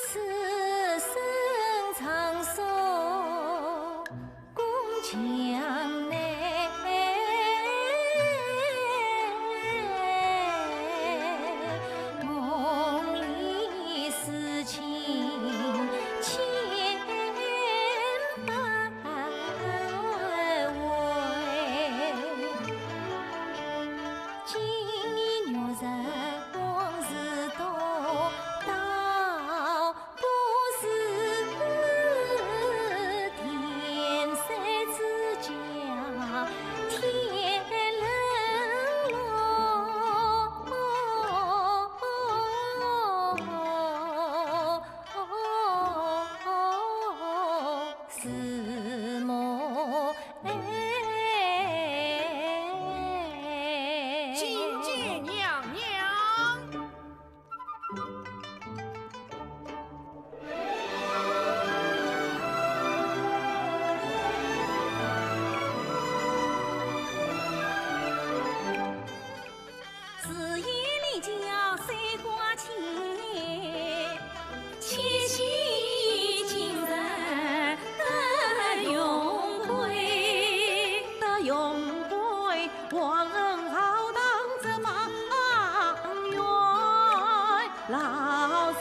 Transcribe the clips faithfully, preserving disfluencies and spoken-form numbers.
此生常宿宫墙内，梦里思情千百回。今年月日光是多，倒不如天山之角天冷落。是么？哎。觐见娘娘。自言你叫水挂牵，牵系今日得荣归。得荣归，皇恩浩荡这方圆，老子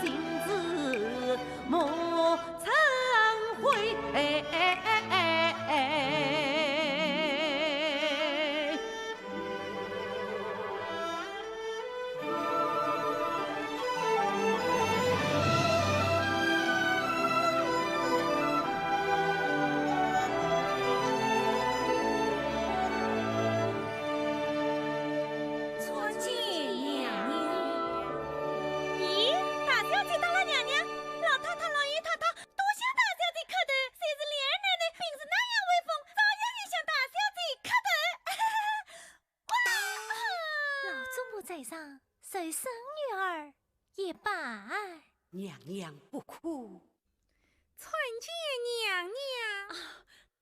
心志莫曾悔。参见娘娘。咦，大小姐到了，娘娘。老太太、老爷太太，多谢大小姐磕头，算是琏儿奶奶平时那样威风，照样也向大小姐磕头。哇！老祖母在上，受生女儿一拜。娘娘不哭。参见娘娘。啊，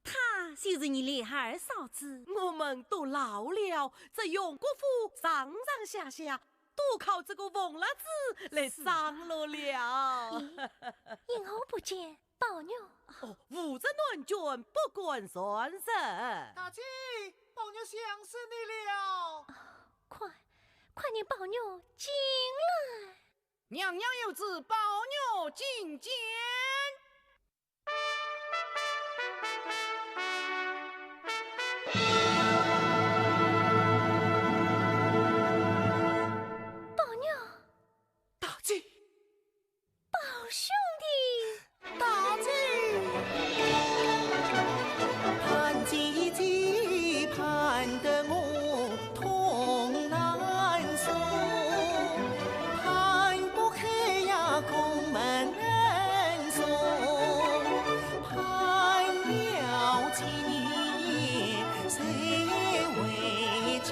她就是你琏儿嫂子。我们都老了，这荣国府上上下下，都靠这个凤laptop来张罗了。咦，因何不见宝玉？哦，无则南卷，北干山石。大姐，宝玉想死你了。快，快令宝玉进来。娘娘有旨，宝玉觐见。宝玉。大姐。 宝兄弟。大姐。盼姐姐盼得我痛难受，盼不开呀宫门锁，盼了几年 谁回家？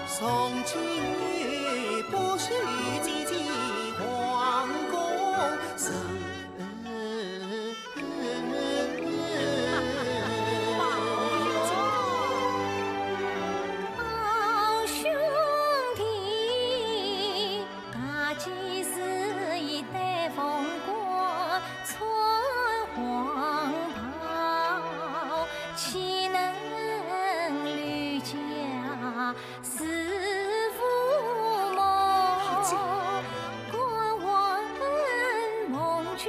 从今不许姐姐皇宫事。宝兄弟， 大姐是一代凤冠穿黄袍，岂能离家似父母？敢问梦中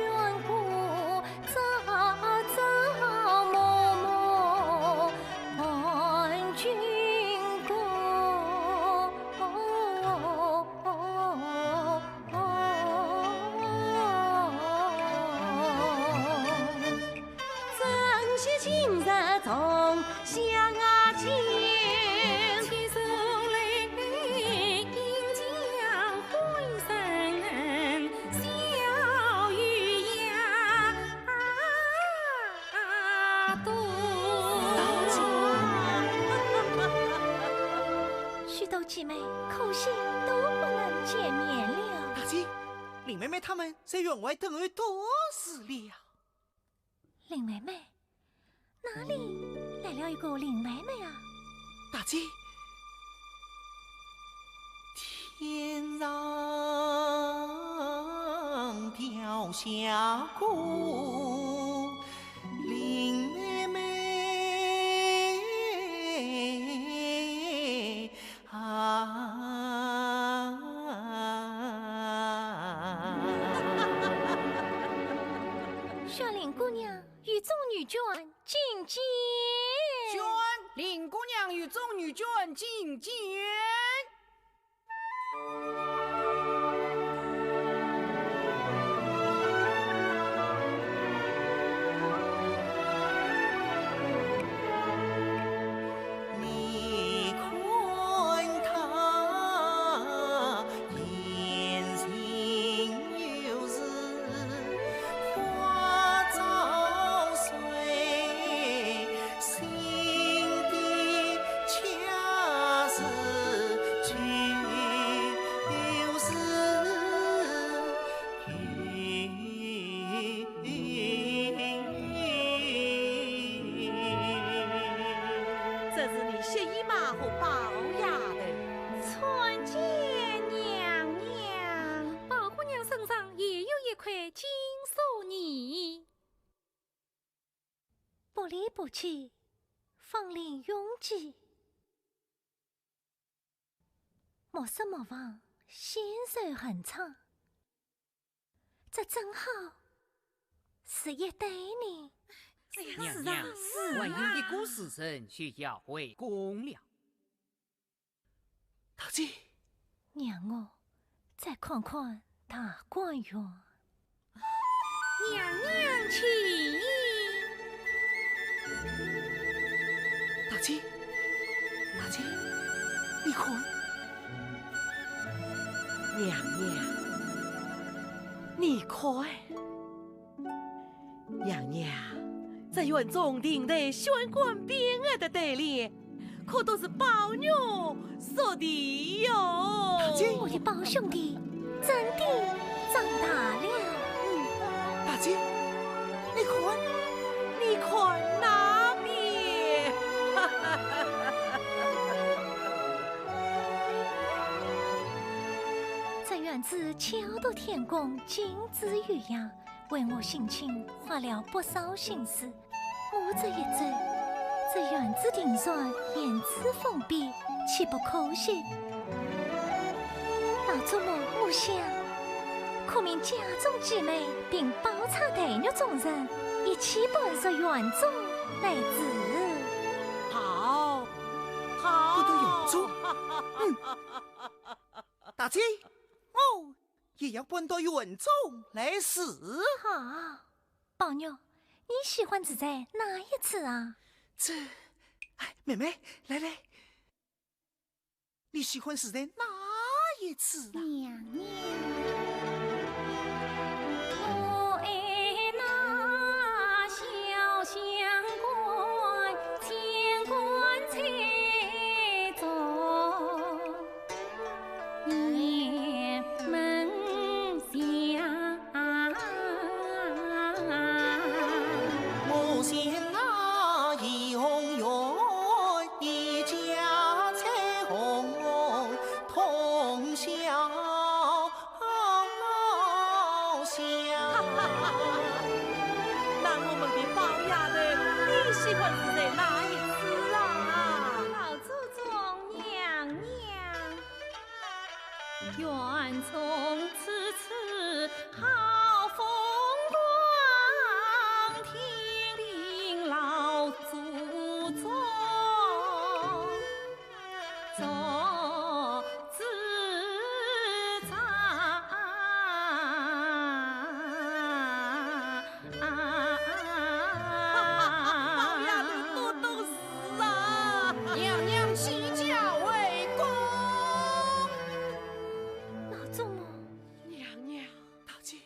都不能见面了。大姐，林妹妹她们在园外等候多时了。林妹妹？哪里来了一个林妹妹啊？大姐，天上掉下个林妹妹。 啊。宣林姑娘与众女眷觐见。宣林姑娘与众女眷觐见。 你看她言行有时花招水，心底恰似旧时。 这是你洗衣麻和宝丫头。参见娘娘。宝姑娘身上也有一块金锁呢。不离不弃，芳龄永继。 莫失莫忘，细水长流。这正好是一对呢。哎呀，娘娘，是啊，是啊。还有一个时辰就要回宫了。大姐，让我再看看大观园。 娘娘请。大姐，大姐，你看。娘娘，你看。娘娘，这园中亭台、轩馆匾额的对联， 可都是宝玉所题哟。大姐，我的宝兄弟真的长大了。嗯，大姐，你看，你看那边。这园子巧夺天工，精致优雅，为我省亲花了不少心思。 我这一走，这园子庭院、园子封闭，岂不可惜？老祖母，我想，可命家中姊妹并宝钗、黛玉众人一起搬入园中来住。好，好。搬到园中？嗯。大姐，我也要搬到园中来住。好。 宝玉，你喜欢住在哪一处啊？这，哎，妹妹，来来，你喜欢住在哪一处啊？娘娘。我爱那潇湘馆，乾坤最中。 雁门香。我选那怡红院，一家翠红同小香。那我们的宝丫头，你喜欢住在哪一处啊？老祖宗，娘娘。 园中处处好风光，听凭老祖宗做主张。 啊，宝丫头多多事啊！娘娘起驾回宫。老祖母。娘娘。大姐。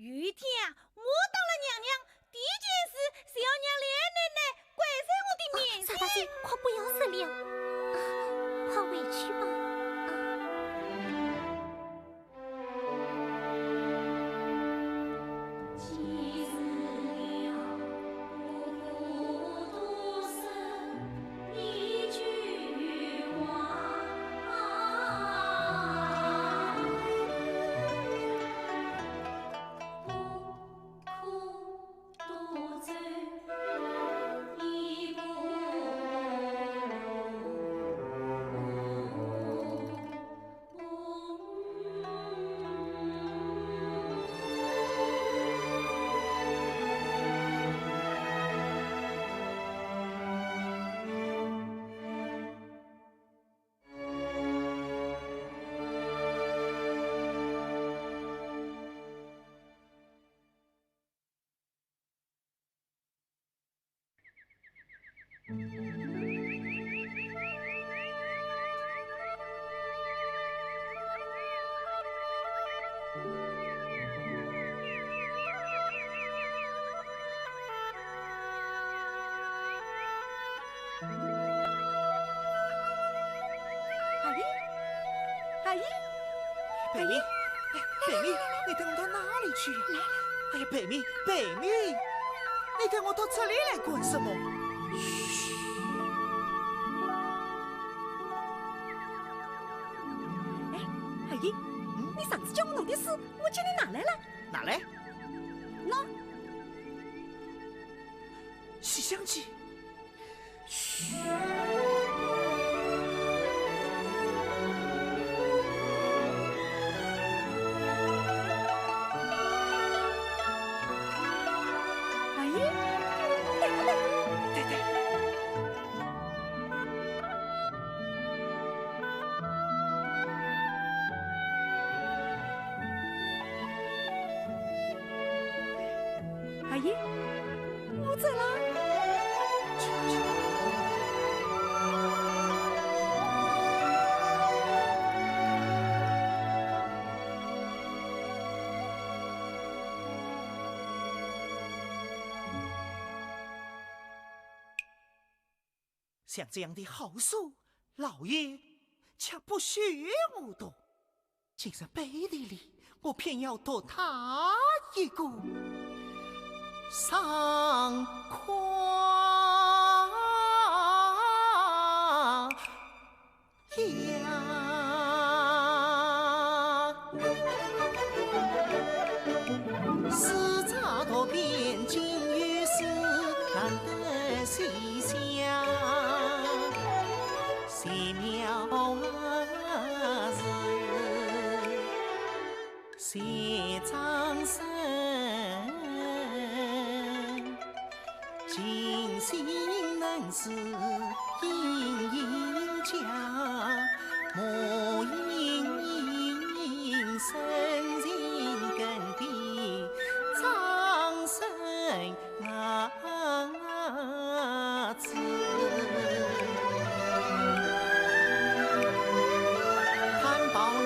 有一天啊，我当了娘娘，第一件事是要让老奶奶跪在我的面前。傻大姐，快不要说了，啊，快回去吧。啊。阿姨，阿姨，阿姨。 贝米，哎，贝米，你带我到哪里去？来了。哎呀，贝米，贝米，你带我到这里来干什么？嘘。哎，阿姨，嗯？你上次叫我弄的书，我叫你拿来了。拿来？喏。《西厢记》。 嘘。哎，对，对，对，对。 阿姨，我走了。像这样的好书，老爷却不许我读。 今日背地里，我偏要夺他一个爽快呀！四朝各边尽有书，难得西厢奇妙事。 谢张生，尽心能是莺莺家，母莺莺深情跟的张生 啊子。探宝玉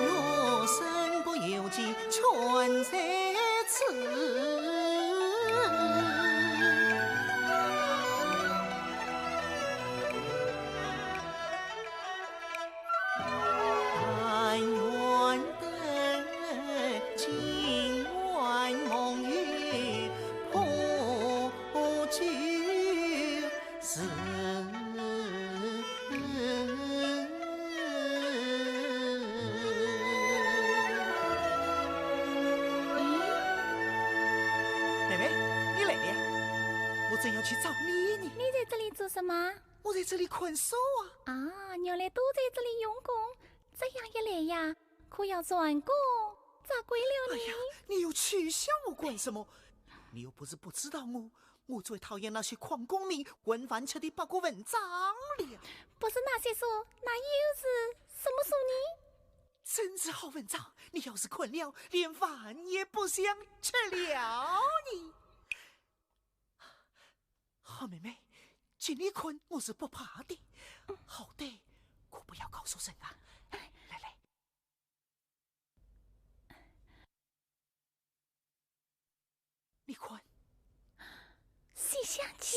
身不由己，全在此。 但愿得今晚梦与破旧事。妹妹，你来了呀？我正要去找你呢。你在这里做什么？ 我在这里看书啊。啊，原来都在这里用功，这样一来呀，可要蟾宫折桂了呢。哎呀，你又取笑我干什么？你又不是不知道我，我最讨厌那些诓功名、混饭吃的八股文章了。不是那些书，那又是什么书呢？真是好文章，你要是看了，连饭也不想吃了呢。 好妹妹，给你看我是不怕的。好歹可不要告诉人啊。来来。你看。《西厢记》。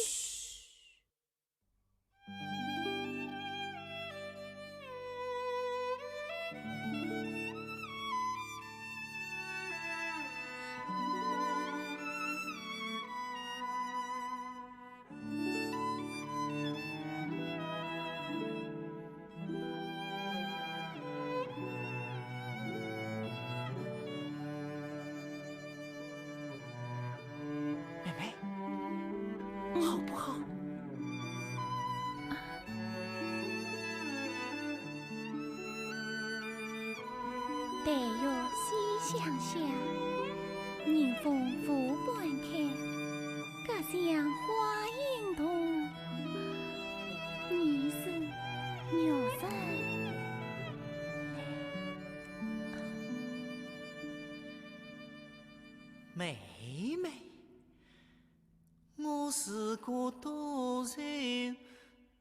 妹妹，好不好？待月西厢下，迎风湖畔开，隔墙花影动，疑是玉人来。妹妹，我是个多愁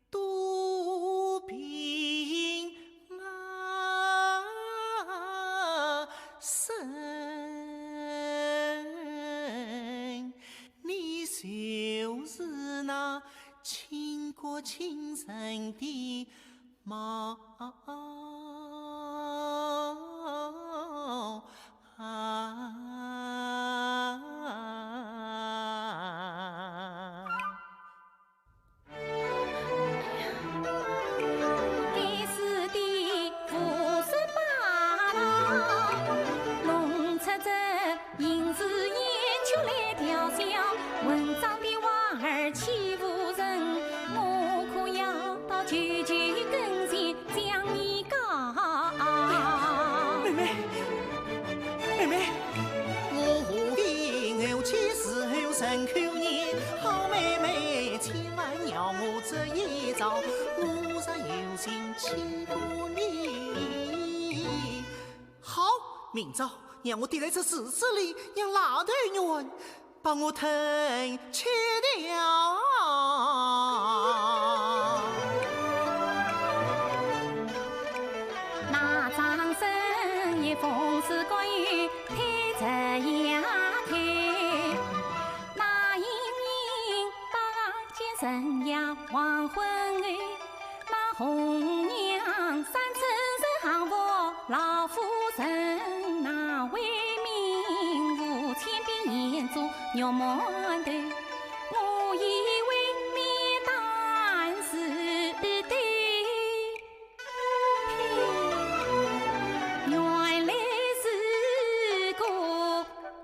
多病啊身，你就是那倾国倾城的 貌啊。该死的胡说八道，弄出这 银子眼球来调笑，混账的娃儿欺负人，我可要到舅舅跟前将你告。妹妹，妹妹。我何必我妻子后生口言，好妹妹，千万饶我这一遭，我若有心欺负你。好，明朝 让我跌在这池子里，让癞头鼋把我吞吃掉。那张生一封是关于推着呀推，那莺莺把见人呀黄昏后， 那红娘三次是行佛老夫人，那为民无千遍眼珠肉馒头，我以为面蛋是对，呸，原来是个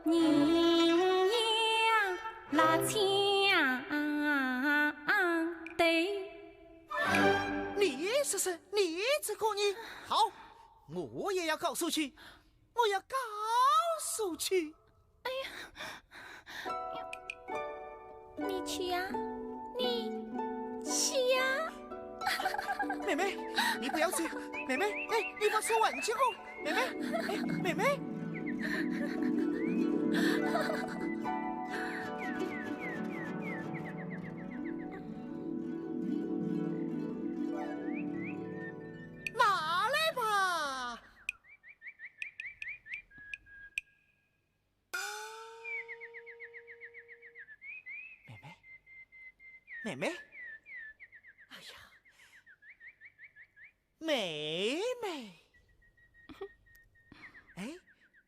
人样。 蜡枪对。你说说，你这个人，好，我也要告诉去，我要告诉去。哎呀，你去呀，你去呀。妹妹，你不要去，妹妹，哎，你把手还给我。 妹妹，哎，妹妹。拿来吧。妹妹，妹妹，哎呀， 妹妹。哎，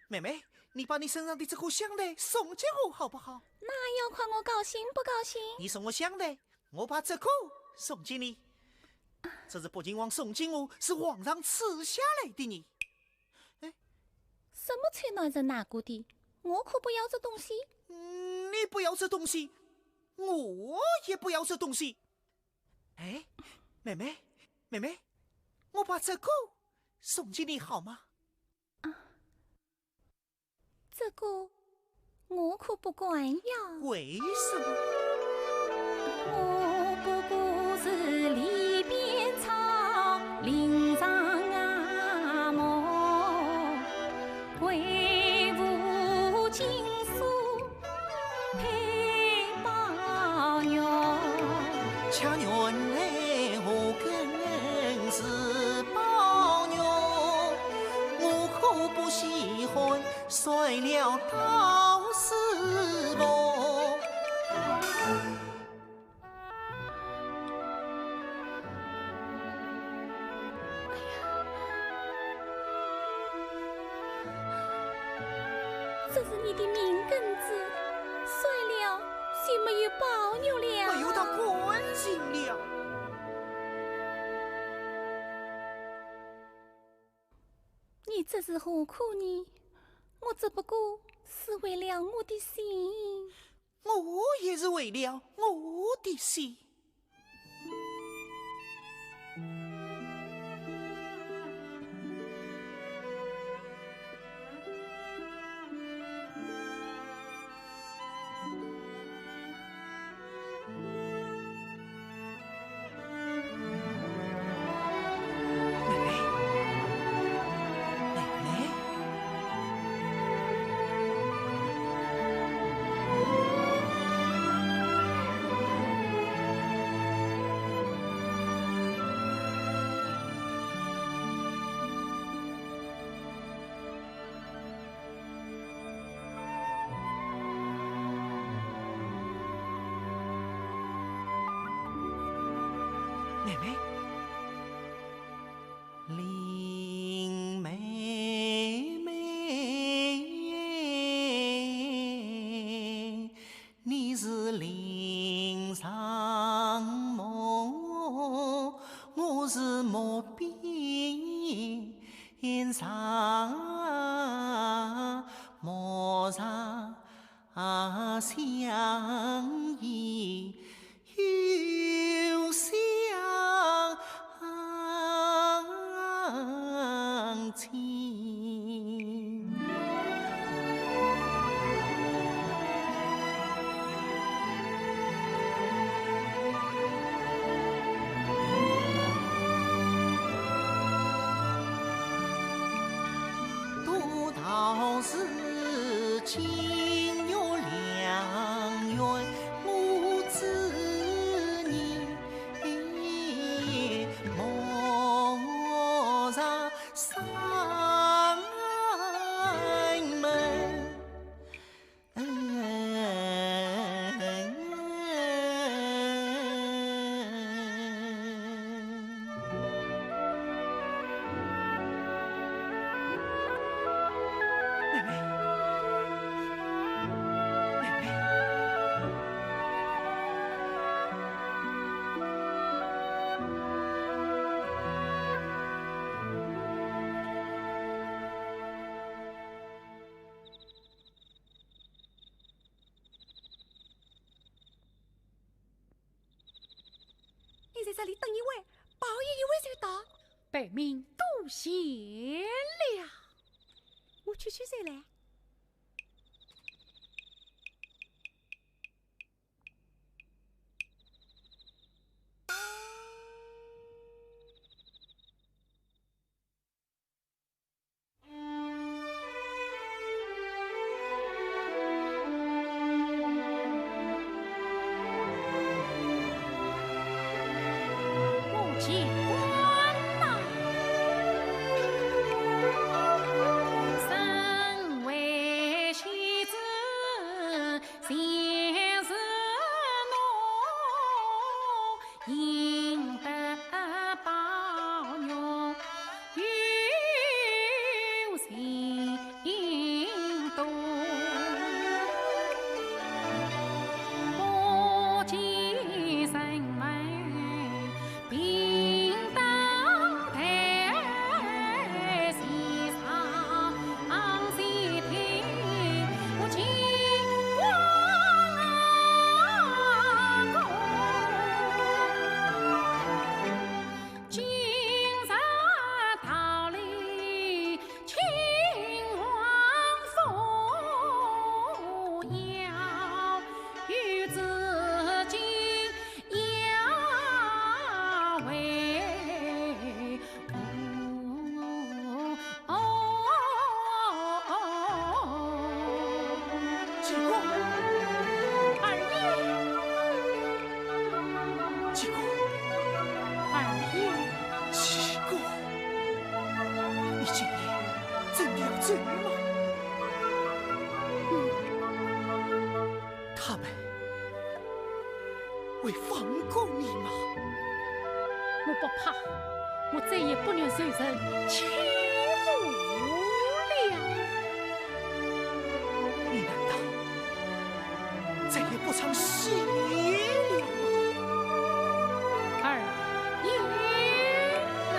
妹妹，你把你身上的这口香袋送给我好不好？那要看我高兴不高兴。你送我香袋，我把这个送给你。这是北静王送给我，是皇上赐下来的呢。哎，什么臭男人拿过的？我可不要这东西。嗯，你不要这东西，我也不要这东西。 哎，妹妹，妹妹，我把这个送给你好吗？啊，这个我可不敢要。为什么？我不过是里边草，林上啊么，为父经书 配宝玉。恰原来我更是宝玉，我可不喜欢摔了倒是我。哎呀，这是你的命根子，碎了就没有宝玉了。没有他干净了。你这是何苦呢？我只不过是为了我的心。 我也是为了我的心。妹妹，林妹妹，你是林上木，我是木边上木上 啊，相依又相亲。 你在这里等一会，宝玉一会就到。白命多谢了。我去取水来。 我见官呐，身为戏子，前世奴，应得宝玉 有情多，不及人们平等待，喜上喜听，我情光啊，公。 今日桃李亲王府，要与子敬要为父。 哦，七哥，二爷，七哥，二爷，七哥，你今夜真的要走吗？嗯。他们会放过你吗？我不怕，我再也不愿受人欺负了。你难道再也不尝血了吗？二爷啊！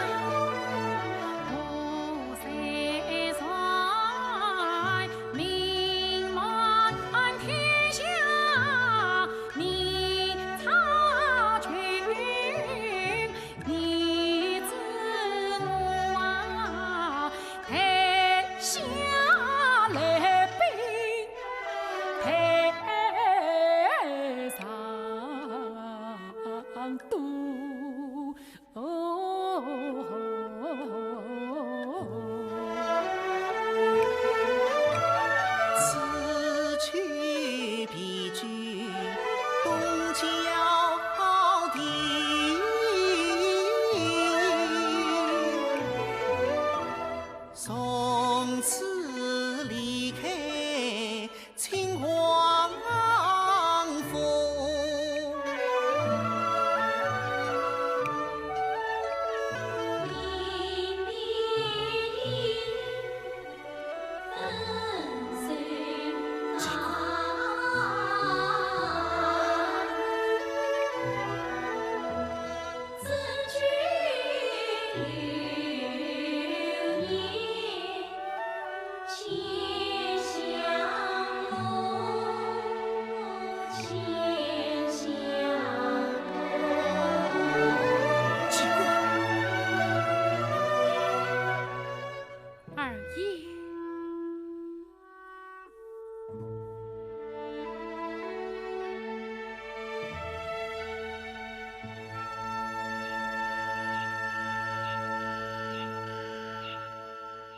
二爷。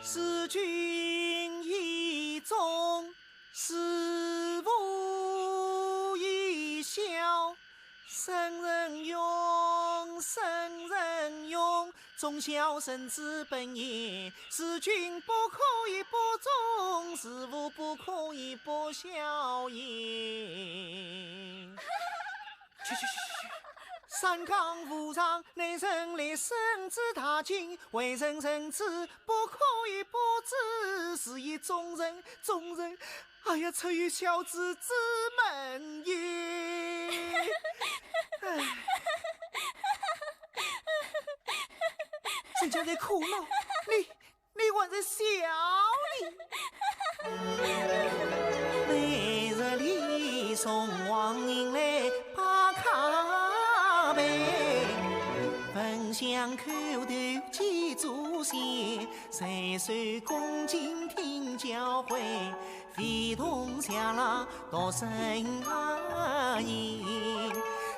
事君以忠，事父以孝。 圣人勇，圣人勇，忠孝圣之本也。事君不可以不忠，事父不可以不孝也。去去去去去！三纲五常，乃人类圣旨大经，为人臣子，不可以不知，是以忠人，忠人， 哎呀，出于孝子之门也。哎，人家在苦恼，你，你还在笑呢。每日里送往迎来把咖啡，焚香叩头祭祖先，岁岁恭敬听教诲。 非同小啦读圣贤，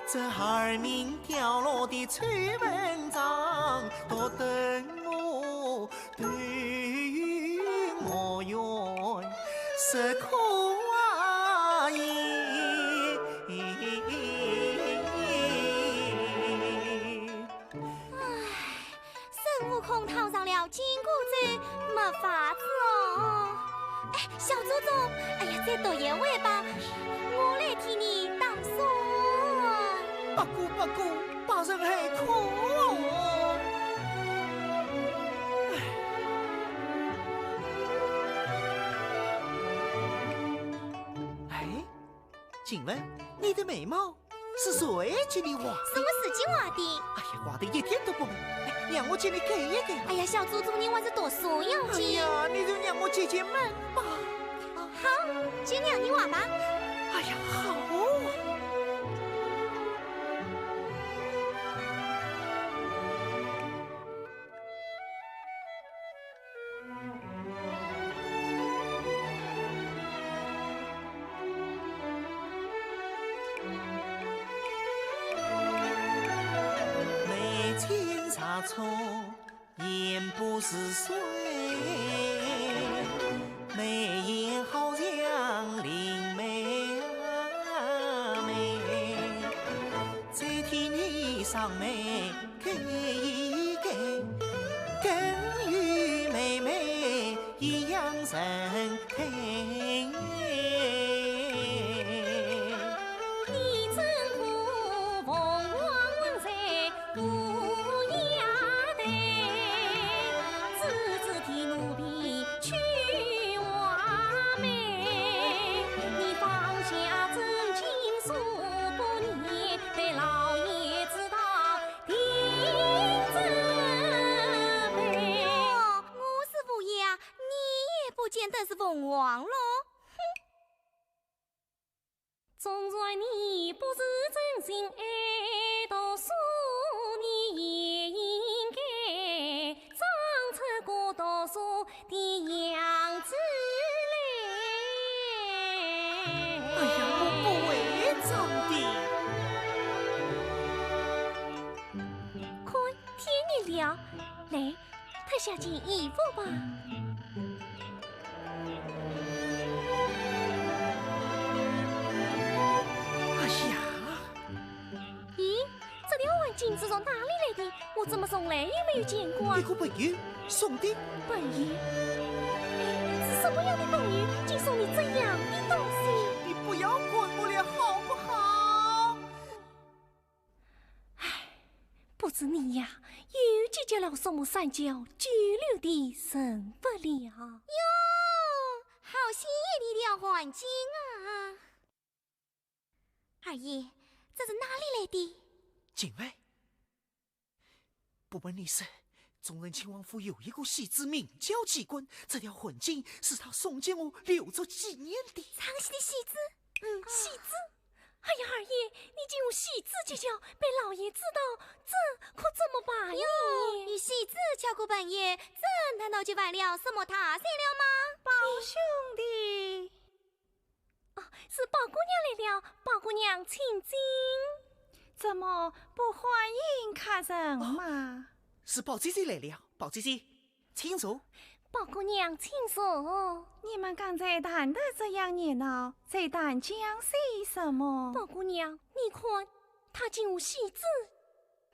这二名刁落的臭文章，读得我头晕目眩，是苦啊也。 孙悟空套上了紧箍咒，没法子哦。哎，小祖宗，哎呀，再读一回吧，我来替你打算。不过，不过，把人害苦哦。哎，哎，请问你的眉毛 是谁给你画的？是我自己画的。哎呀，画得一点都不美。哎，让我给你改一改。哎呀，小祖宗，你还是读书要紧。哎呀，你就让我解解闷吧。好，就让你画吧。哎呀，好啊。 眉间茶错，眼不识水，眉眼好像灵媒啊媒，再替你上眉 改一改，跟与妹妹一样人配。你真可你不是真心爱读书，你也应该长出个读书的样子来。哎呀，我不会唱的。看，天热了，来，脱下件衣服吧。哎呀！咦，这条围巾是从哪里来的？我怎么从来也没有见过啊？一个朋友送的。朋友？哎，是什么样的朋友，竟送你这样的东西？你不要管我了，好不好？ 不知你呀，又结交了什么三教九流的人物了？哟，好鲜艳的一条围巾啊！二爷，这是哪里来的？进来。不瞒你说，忠正亲王府有一个戏子名叫季坤，这条围巾是他送给我留作纪念的。唱戏的戏子？嗯，戏子？ 哎呀，二爷，你竟与戏子结交，被老爷知道，这可怎么办呢？哟，与戏子交个朋友，这难道就犯了什么大罪了吗？宝兄弟。哦，是宝姑娘来了，宝姑娘请进。怎么不欢迎客人嘛？是宝姐姐来了，宝姐姐， 请坐。宝姑娘，请坐。你们刚才谈得这样热闹，在谈讲些什么？宝姑娘，你看，他竟与戏子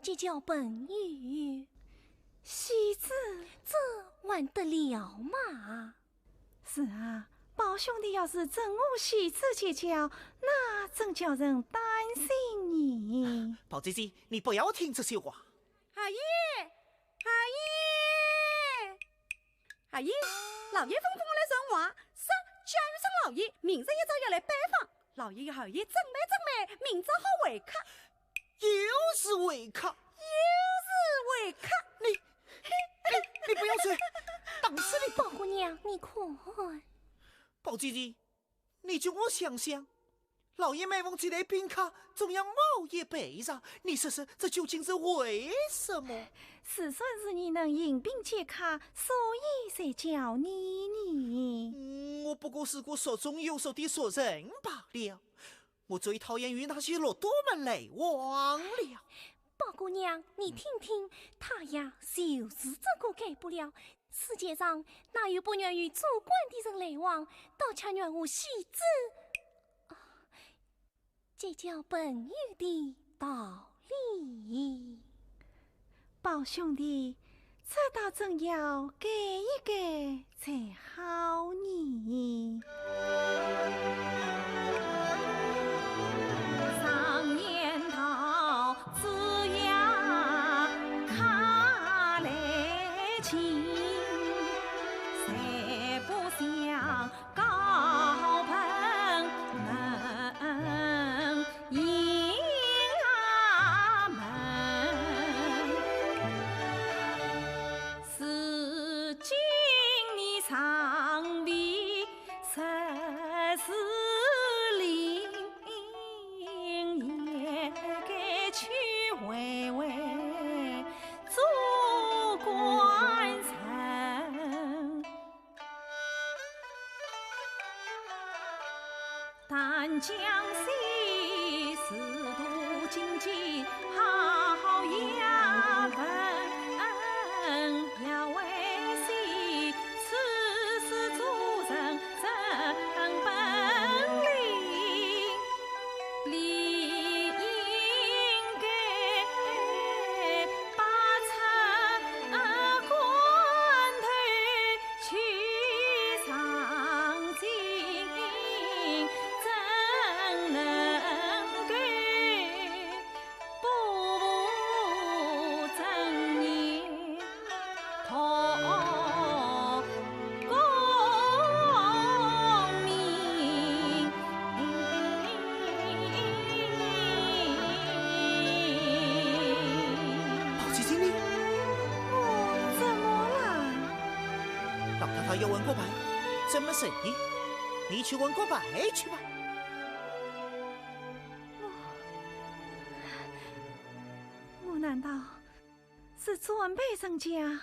结交朋友。戏子？这还得了嘛？是啊，宝兄弟要是真与戏子结交，那真叫人担心呢。宝姐姐，你不要听这些话。 二爷，二爷，二爷，老爷吩咐我来传话，说贾雨村老爷明日一早要来拜访，老爷要二爷准备准备，明朝好会客。又是会客？又是会客。你，你，你不要走，打死你！宝姑娘，你看。宝姐姐，你叫我想想， 老爷每逢接待宾客，总要某一杯茶，你说说，这究竟是为什么？自然是你能迎宾接客，所以才叫你呢。嗯，我不过是个熟中有熟的熟人罢了。我最讨厌与那些禄蠹们来往了。宝姑娘，你听听，他呀，就是这个改不了。世界上哪有不愿与做官的人来往，倒恰愿和戏子，哦，结交朋友的道理。宝兄弟，这倒真要改一改才好呢。 宝姐姐，你……哦，怎么了？老太太要问个白，怎么审理？你去问个白去吧。难道是准备人家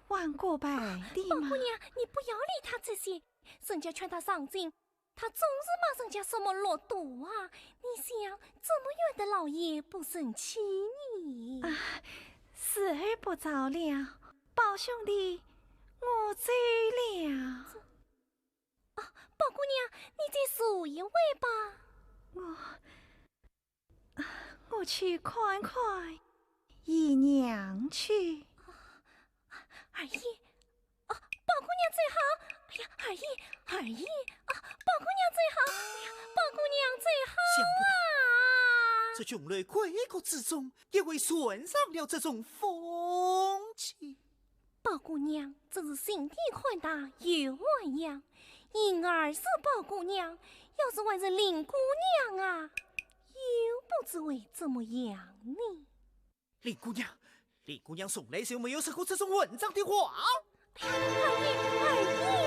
还过拜的吗？宝姑娘，你不要理他这些，人家劝他上京，他总是骂人家什么落徒啊！你想，这么远的老爷不生气呢？啊，时候不早了，宝兄弟，我走了。啊，宝姑娘，你再坐一会吧。我，啊，我去看看姨娘去。二爷，啊，宝姑娘走好。哎呀，二爷，二爷，啊，宝姑娘走好。哎呀，宝姑娘走好啊。想不到这琼楼闺阁之中，也会染上了这种风气。宝姑娘真是心地宽大又涵养，因而是宝姑娘，要是换成林姑娘啊，又不知会怎么样呢。林姑娘，林姑娘从来就没有说过这种混账的话。二爷，二爷。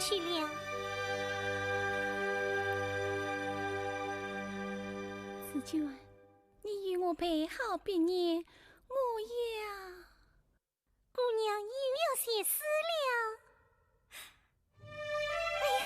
去了。紫鹃，你与我备好笔砚，我要……姑娘又要写诗了。哎呀！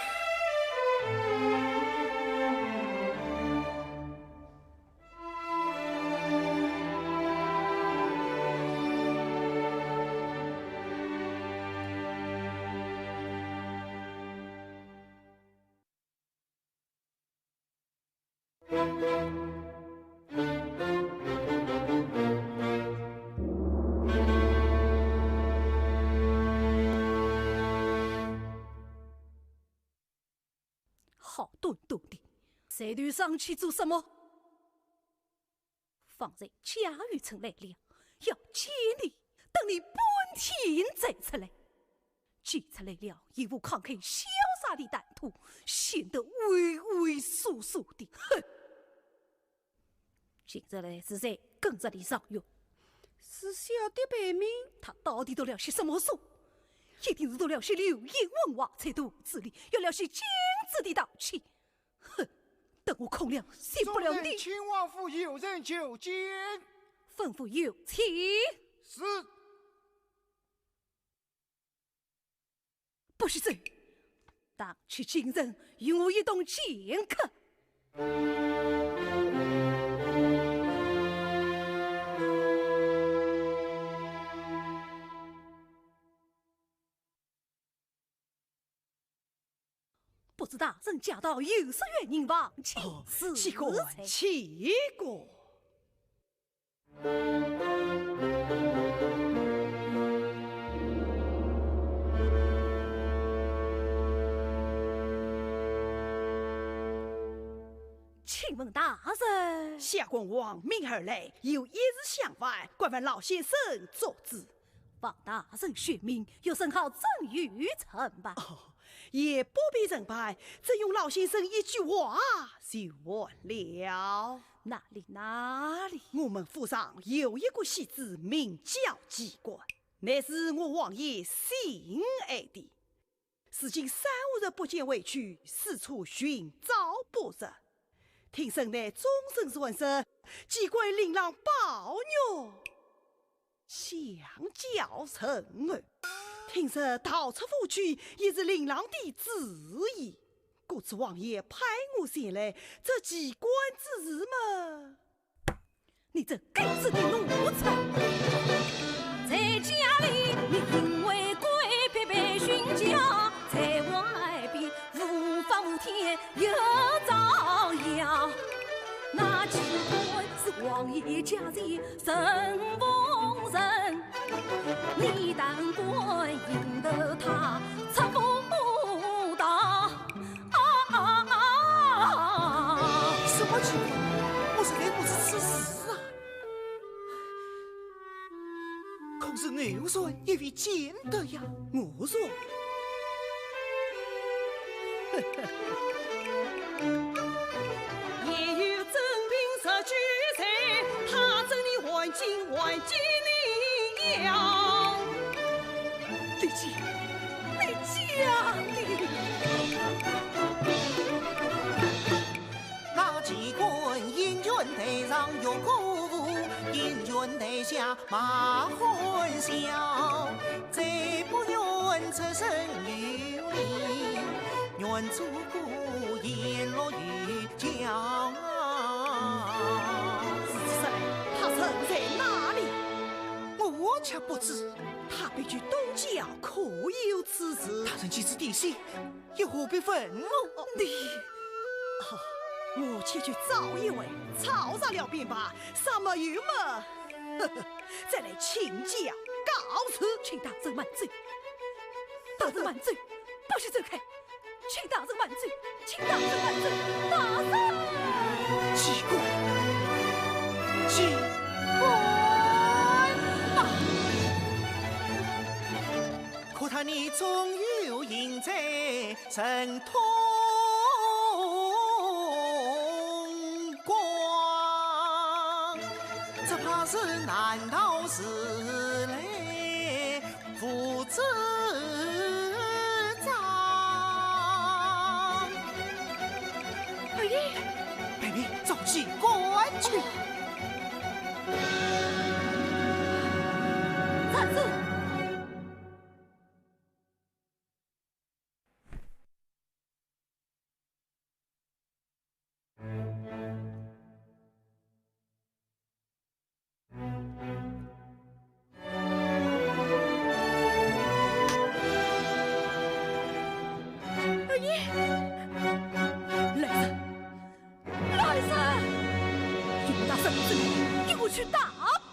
好端端的，抬头上去做什么？ 方才贾雨村来了，要见你，等你半天再出来。既出来了，也无慷慨潇洒的谈吐，显得畏畏缩缩的。哼！今日来是谁跟着李状元？是小的辈们。他到底读了些什么书？一定是读了些流言文化，才肚子里有了些君子的道气。 哼，等我孔亮先不了你。众人，请王府有人求见。吩咐有请。是。不许走，带去京城与我一同见客。 不知大人驾到，有失远迎，望请哦，赐起过，罪。起过。请问大人？下官奉命而来，有一事相烦，敢烦老先生作主。 望大人宣明，有甚好赠与陈办？哦，也不必陈办，只用老先生一句话就完了。哪里，哪里？我们府上有一个戏子，名叫季观，乃是我王爷心爱的。 如今三五日不见回去，四处寻找不着。听说乃终身传说，季观令郎宝玉想叫人儿。听说逃出府去，也是令郎的主意。故此王爷派我前来，这季观之事嘛， 你这该死的奴才！在家里，你因为规矩被训教，在外边无法无天又造谣。那季观是王爷家前神奉人，你胆敢引得他出府逃？ 啊啊啊！什么情况？我实在不知此事啊。可是偶然也未见得呀。偶然？也有真凭实据在，他真的还境还境你呀。 你讲，你讲的。那季观因权台上越过府，因权台下马欢笑，再不愿出身有名，愿做个沿路有 讲啊。如此说来，他人在哪里？我却不知，他必居东郊，可有此事？大人既知地形，又何必问我？你……啊，我且去找一回，吵杂了便罢，啥没有么，呵呵，再来请教告辞。请大人慢走，大人慢走，不许走开。 请大人慢走，请大人慢走，大人！季观，季观啊！可叹你终有隐在神通广，只怕是难逃时来 父子招。捉去关去。站住！二爷，来人！来人！用大绳子给我去打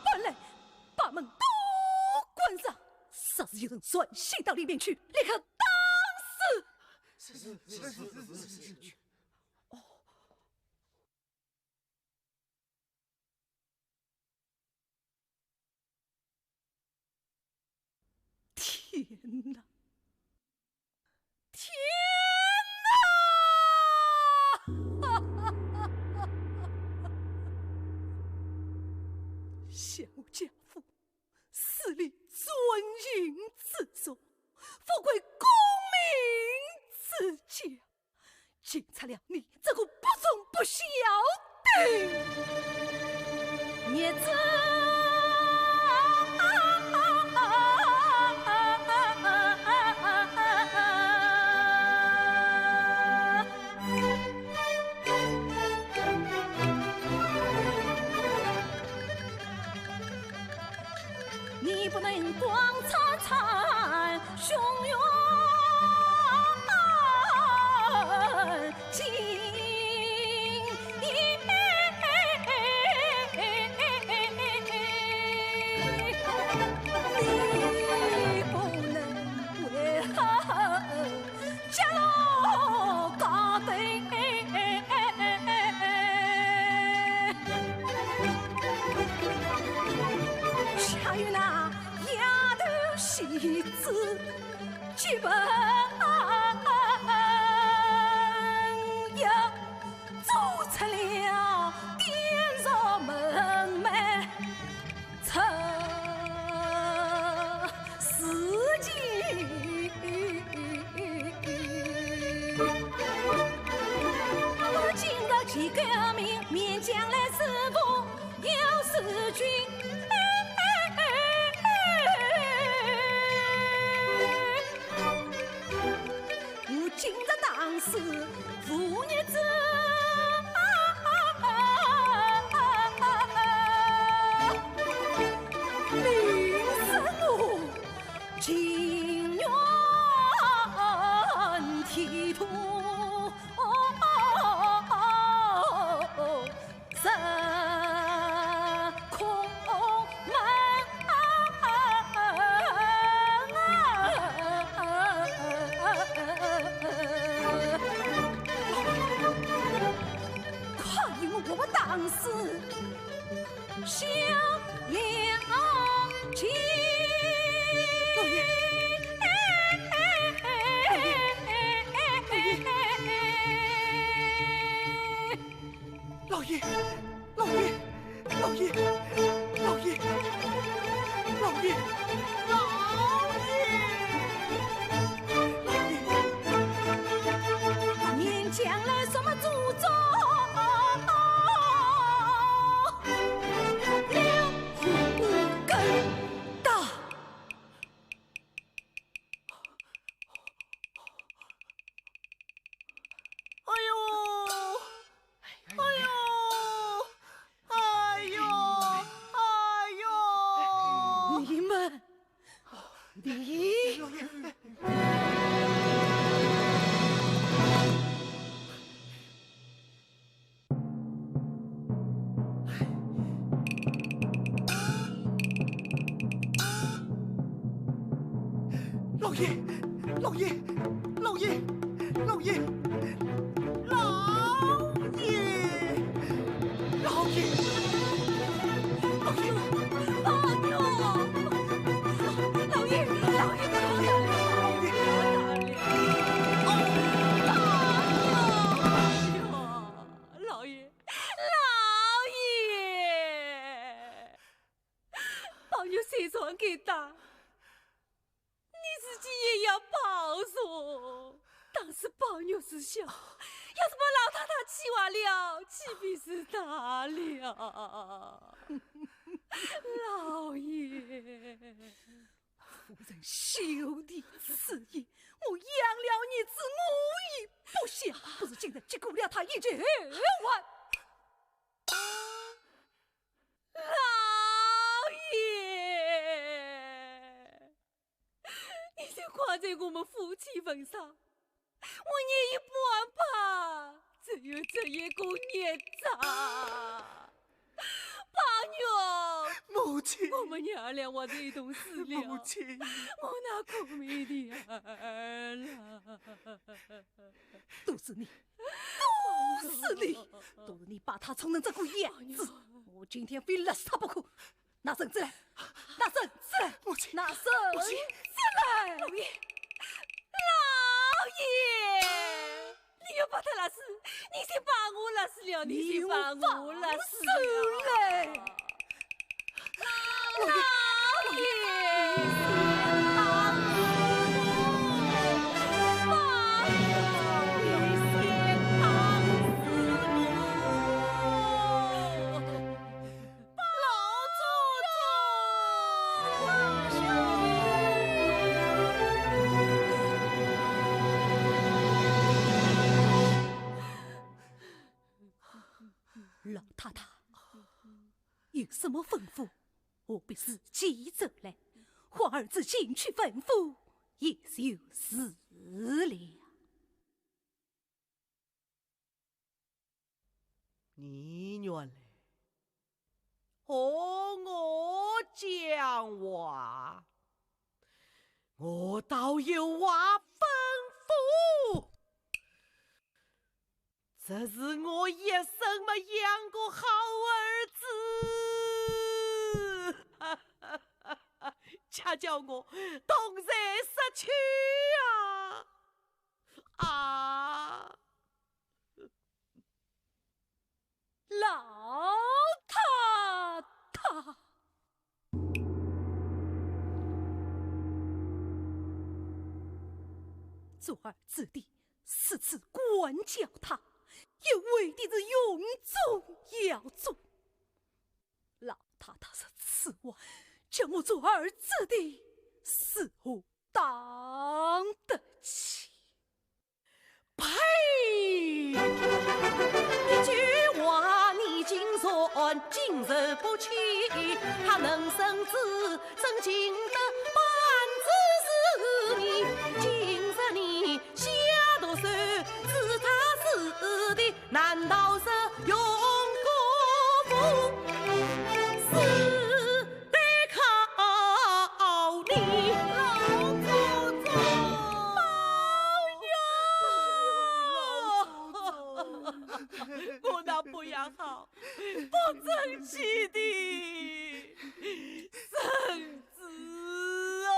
板来，把门都关上。若是有人传信到里面去，立刻打死！是是是是是是。哦。 天哪！天哪！想我家父死立尊营之中，富贵功名之家， 竟差了你这个不忠不孝的孽子！你不能光参参雄雄。 下有那丫头戏子结伴游，走出了典獄门楣，这时期，我今朝见个面，面将来是否 要是君，我今日当是父孽子，临死我情愿剃度。 这孔门。快与我打死小娘舅！老爷，老爷，老爷。 老爷，老爷，老爷，老爷，老爷，老爷，老爷！面将来什么祖宗？了五根大。 哎呦，哎呦，哎呦，哎呦！你们，你……老爷，老爷，老爷，老爷，老爷，老爷，老爷，老爷，老爷，老爷，老爷，老爷，老爷，老爷。 老爷，老爷，宝玉虽然该打，你自己也要保重。当时宝玉是小，要是把老太太气坏了，岂不是大了？老爷，夫人休提此言，我养了儿子，我也不想，不如今日结果了他一绝冤枉。老爷， 你就挂在我们夫妻坟上，我捏一把吧，只有这一个孽障。宝玉，母亲，我们娘儿俩活在一同死了，母亲，我那苦命的儿啊！都是你，都是你，都是你把他宠成这个样子，我今天非勒死他不可。 拿绳子来，拿绳子来，母亲，拿绳子来！老爷，老爷，你要把他勒死，你先把我勒死了，你先把我勒死了。你放手来！老爷，老爷，老爷，你先放手！ 老祖宗！老太太，有什么吩咐，何必自己走来？唤儿子进去吩咐，也就是了。 你原来和我讲话，我倒有话吩咐。这是我一生没养过好儿子，恰叫我东山失去啊！ 啊！老太太，做儿子的如此管教他，也为的是荣宗耀祖。老太太说此话，叫我做儿子的是何 当得起。呸！一句话你竟然经受不起，他能生子，怎经得半子是你？今日你下毒手，是他是的， 难道是用功夫是得靠你？老祖宗！宝玉！我那不养好、不争气的孙子哦！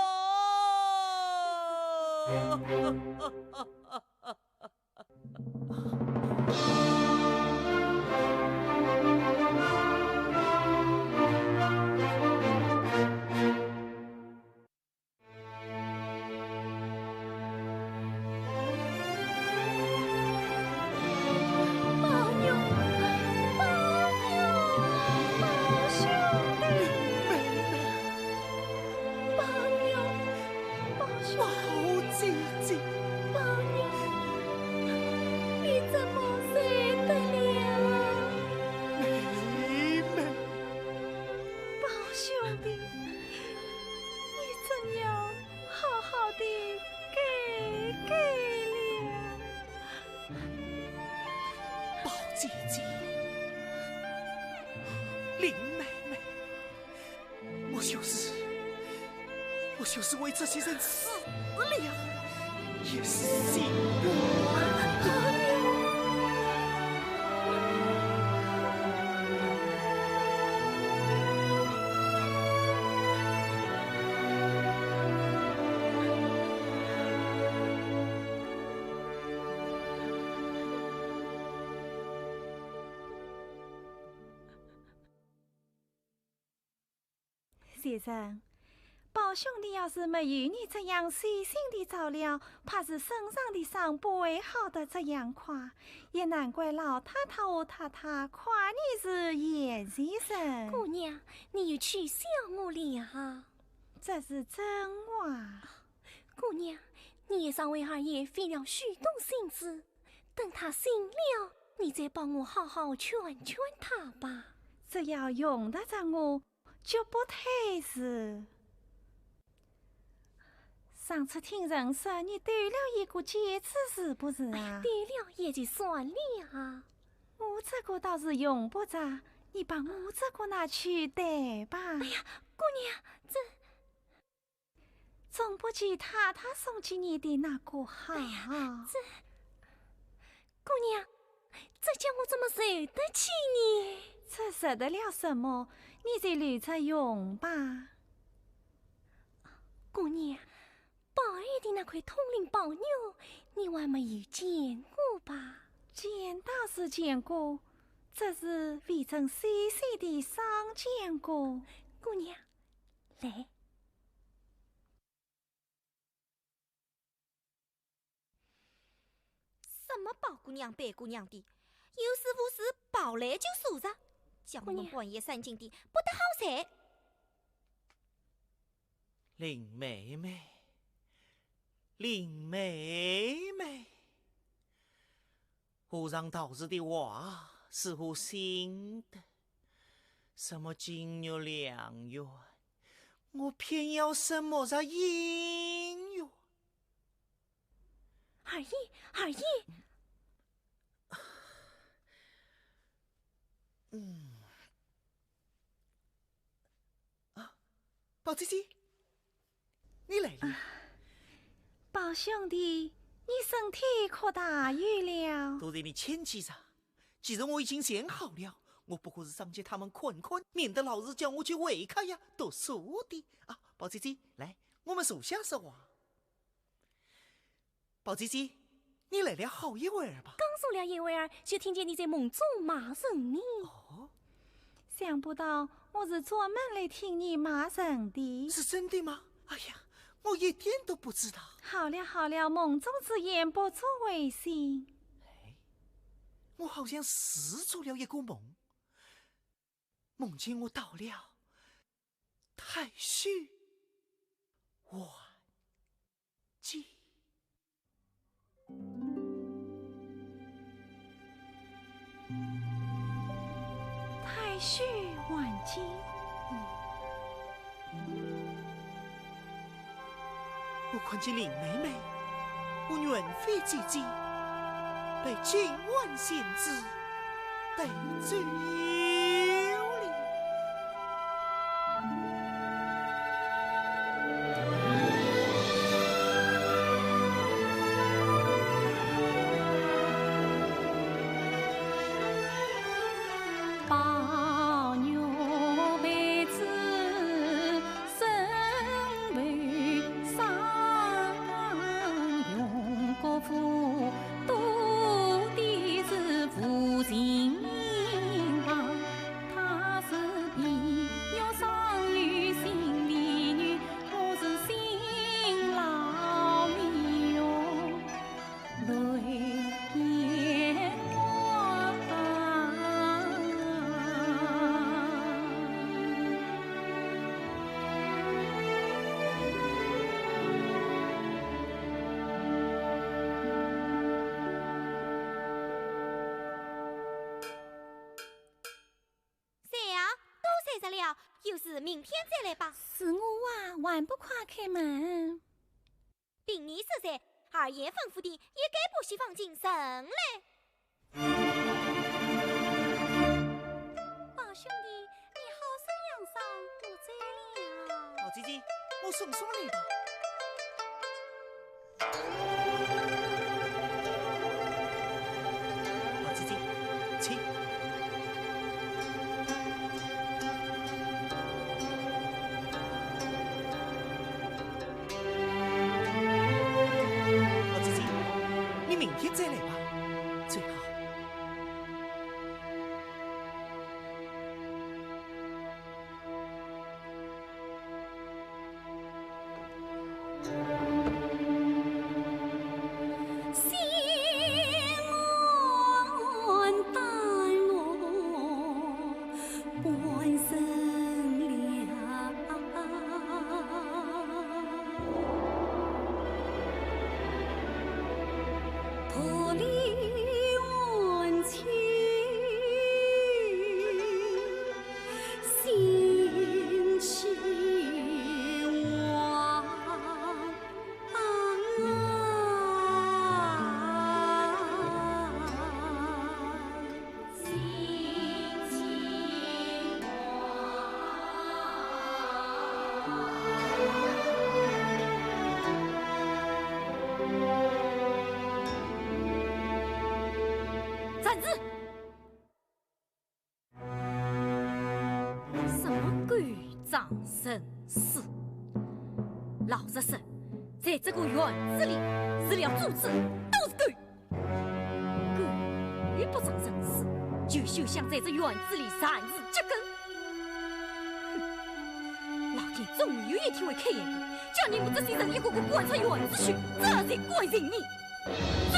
宝玉，宝玉，宝兄弟，宝玉，宝兄弟，宝姐姐，宝玉，你怎么睡得了？妹妹，宝兄弟，你真要 好好地改改了。宝姐姐，林妹妹，我就是，我就是为这些人死了，也是心甘情愿。先生，宝兄弟要是没有你这样细心的照料，怕是身上的伤不会好得这样快。也难怪老太太和太太夸你是贤妻人。姑娘，你又取笑我了。这是真话。姑娘，你也常为二爷费了许多心思，等他醒了，你再帮我好好劝劝他吧。只要用得着我， 绝不推辞。上次听人说你丢了一个戒指，是不是啊？丢了也就算了啊。我这个倒是用不着，你把我这个拿去戴吧。哎呀，姑娘，这……总不及太太送给你的那个好。哎呀，这……姑娘， 这叫我怎么受得起呢？这受得了什么？你就留着用吧。姑娘，宝二爷的那块通灵宝玉，你还没有见过吧？见倒是见过，只是未曾细细地赏见过。姑娘，来。 什么宝姑娘、白姑娘的，有事无事跑来就说着，叫我们半夜三更的不得好哉。林妹妹，林妹妹，和尚道士的话是否信得？什么金玉良缘，我偏要什么着姻缘。 二爷，二爷。嗯。啊，宝姐姐，你来了。宝兄弟，你身体可大有了？多谢你牵记着。既然我已经想好了，我不过是上街他们看看，免得老是叫我去会客呀、读书的。啊，宝姐姐，来，我们坐下说话。 宝姐姐，你来了好一会儿吧？刚坐了一会儿，就听见你在梦中骂人呢。哦，想不到我是专门来听你骂人的。是真的吗？哎呀，我一点都不知道。好了好了，梦中之言不足为信。哎，我好像是做了一个梦，梦见我到了太虚晚 见。太虚晚见。我看见林妹妹，我元妃姐姐，被金碗仙子带走了。 宝玉被子身为伤，用过府，多的是无情郎。 她是皮肉上有心的女，我是心老有泪眼光。 谁啊？都睡着了，有事明天再来吧。是我啊，还不快开门！凭你说的，二爷吩咐的，一概不许放进人来。宝兄弟，你好生养伤，我走了。宝姐姐，我送送你吧。 宝姐姐，请。宝姐姐，你明天再来吧。最好。完成了。破里还情，心气旺。 站住！什么狗仗人势？老实说，在这个院子里，除了柱子，都是狗。狗不仗人势，就休想在这院子里擅自扎根。哼，老天总有一天会开眼的，将你们这些人一个个赶出院子去，这才甘心你。走！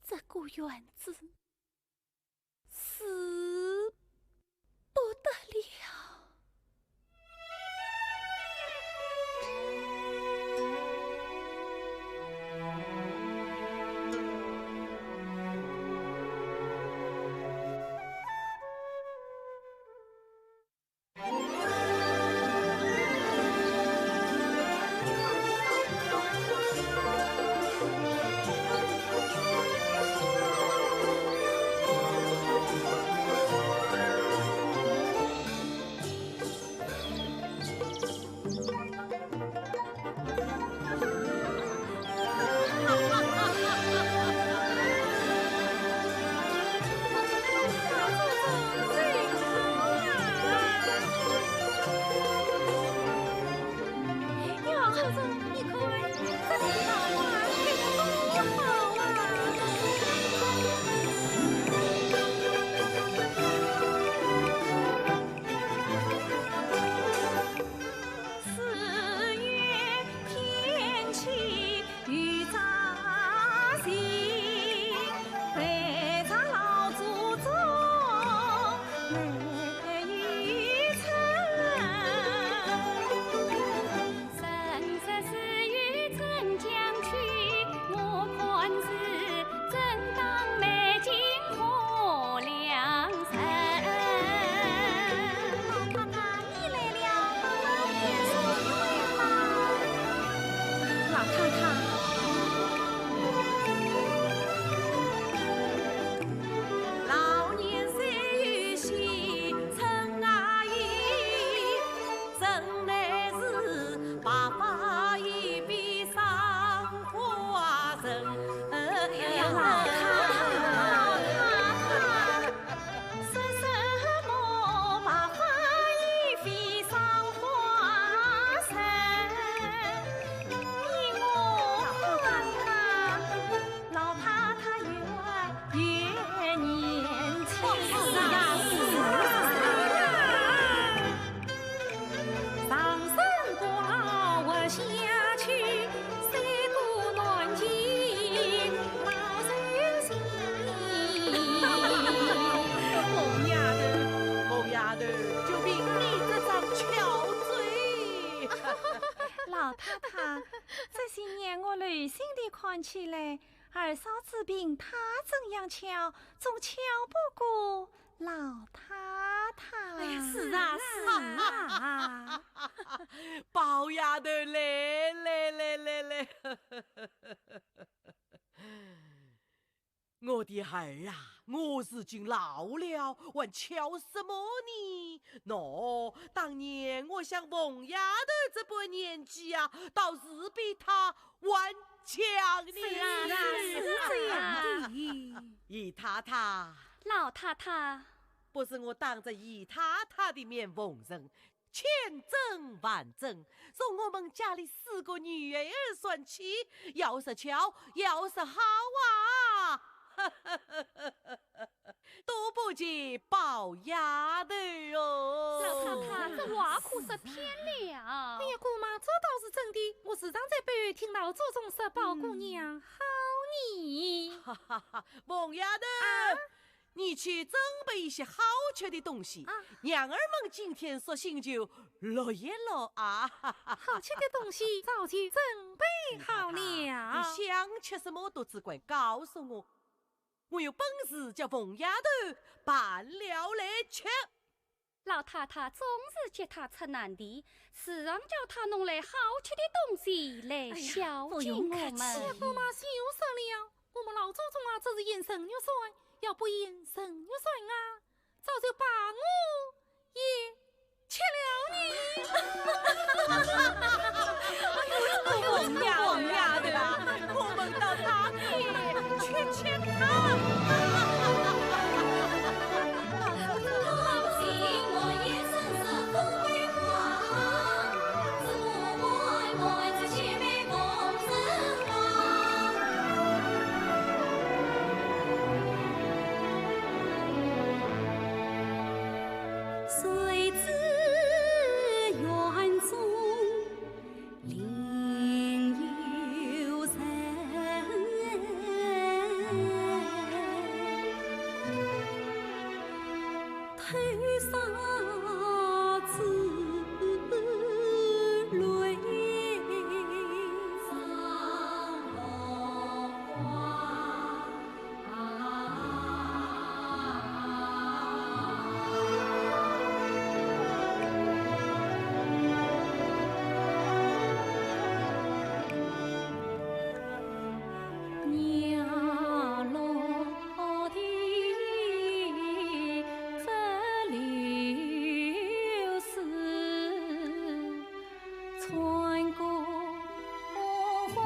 这个院子 是不得了。凤丫头，凤丫头，就凭你这张巧嘴。老太太，这些年我留心地看起来，二嫂子凭她怎样巧，总巧不过 老太太。哎呀，是啊，是啊。宝丫头来，来，来，来，来。我的儿啊，我如今老了，还巧什么呢？喏，当年我像凤丫头这般年纪啊，倒是比她 还强呢。是啊，是啊，是这样的。姨太太。老太太。不是我当着姨太太的面奉承，千真万真，从我们家里四个女儿算起，要说巧，要说好啊。都不及宝丫头哦。老太太，这话可说偏了。哎呀，姑妈，这倒是真的，我时常在背后听老祖宗说宝姑娘好呢。哈哈哈，凤丫头，啊？你去准备一些好吃的东西，啊。娘儿们今天索性就乐一乐啊。好吃的东西早就准备好了。你想吃什么都只管告诉我，我有本事叫凤丫头办了来吃。老太太总是给她出难题，时常叫她弄来好吃的东西来孝敬我们。哎呀，不用客气。哎呀，姑妈休说了，我们老祖宗啊，只是嫌人肉酸，要不嫌人肉酸啊，早就把我也 吃了你。凤丫头啊，我们到他那里去吃他。谁知园中另有人，偷纱之泪双落花。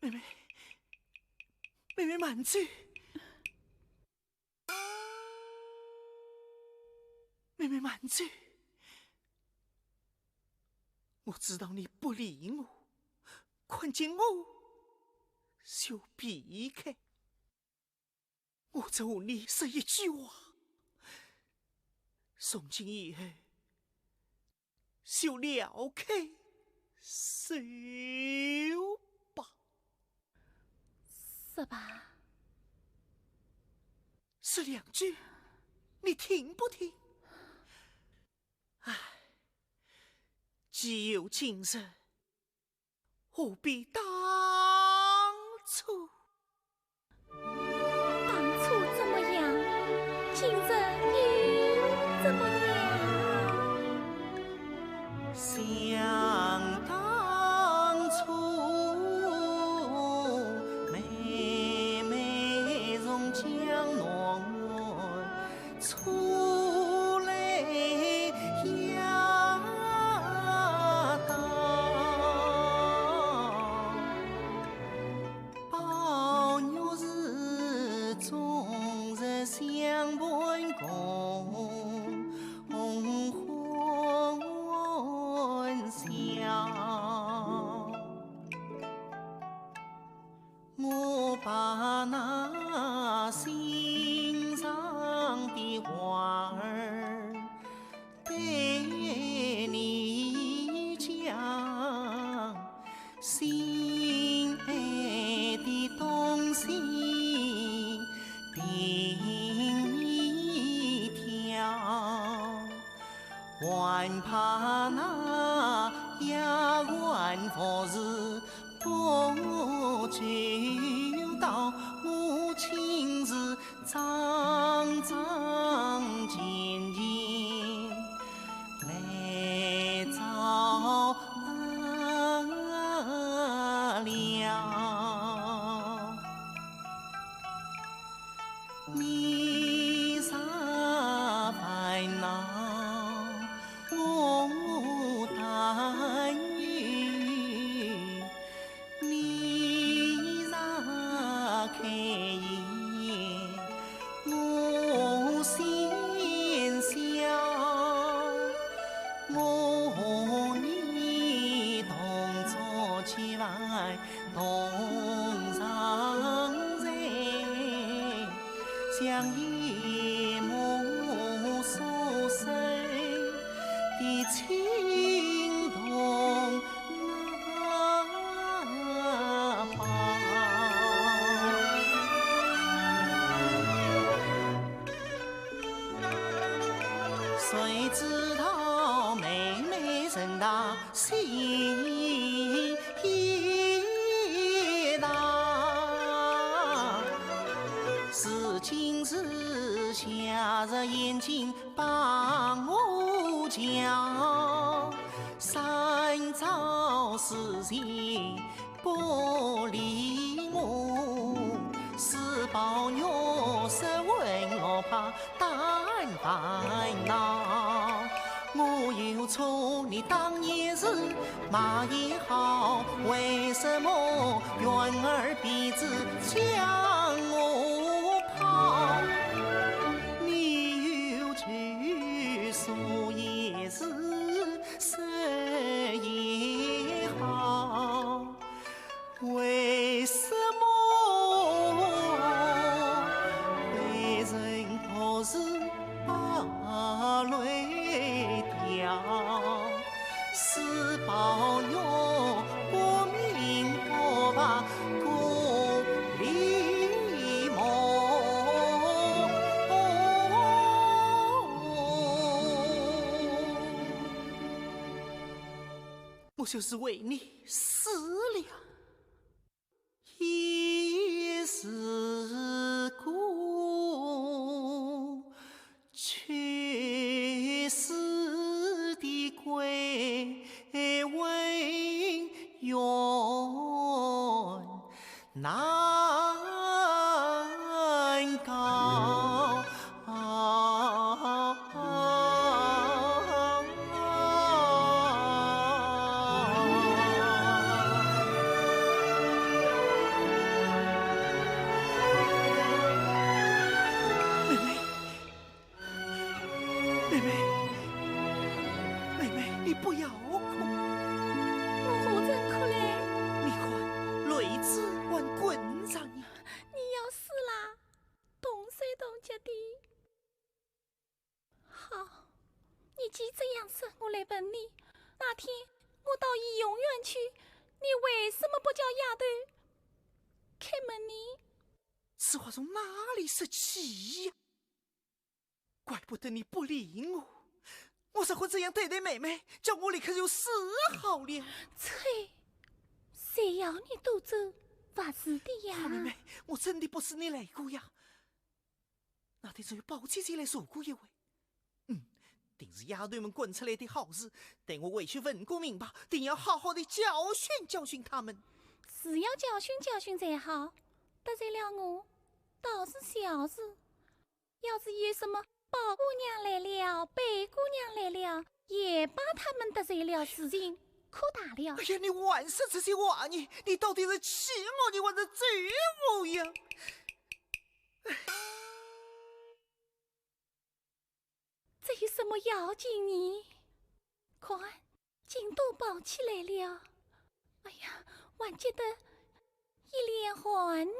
妹妹，妹妹慢走。妹妹慢走。我知道你不理我，看见我就避开。我只和你说一句话，从今以后， 就了开手吧。是吧？说两句，你听不听？唉，既有今日，何必当初？ 当初怎么样，今日又怎么样？想当初，妹妹从江南 出来呀，到宝玉是终日相伴共欢笑。 我把那心上的话儿对你讲，心爱的东西凭你挑，还怕那丫鬟服侍 不周到，我亲自桩桩件件来照料。你若烦恼，我担忧。 你若开言，我先笑。我和你同坐千万同上船，像一母所生的情同 谁知道妹妹人大心也大，是今日夏日眼睛 把我叫，三朝四夕不理我，是宝玉失魂落魄胆烦恼。我又错你当年时 马也好，为什么辕儿婢子将我抛？你有求说也是，说也好，为什么被人不是把泪掉？ 是宝玉不明不白故里梦。我就是为你死了。 也是个去世的鬼魂怨难告。不要哭。我何曾哭嘞？你看，泪珠还滚着呢。你要死啦，动手动脚的。好，你既这样说，我来问你，那天我到怡红院去，你为什么不叫丫头开门呢？此话从哪里说起呀？ 怪不得你不理我，我怎会这样对待妹妹，叫我立刻就死好了。啐，谁要你多做法事的呀？好妹妹，我真的不是你来过呀。那天只有宝姐姐来坐过一回。嗯，定是丫头们滚出来的好事，待我回去问个明白，定要好好的教训教训她们。是要教训教训才好，得罪了我，倒是小事。 要是有什么宝姑娘来了、贝姑娘来了，也把她们得罪了，事情可大了。哎呀，你还说这些话呢？你到底是气我，你还是咒我呀？这有什么要紧呢？看， 竟都包起来了。哎呀，还急得一脸汗呢。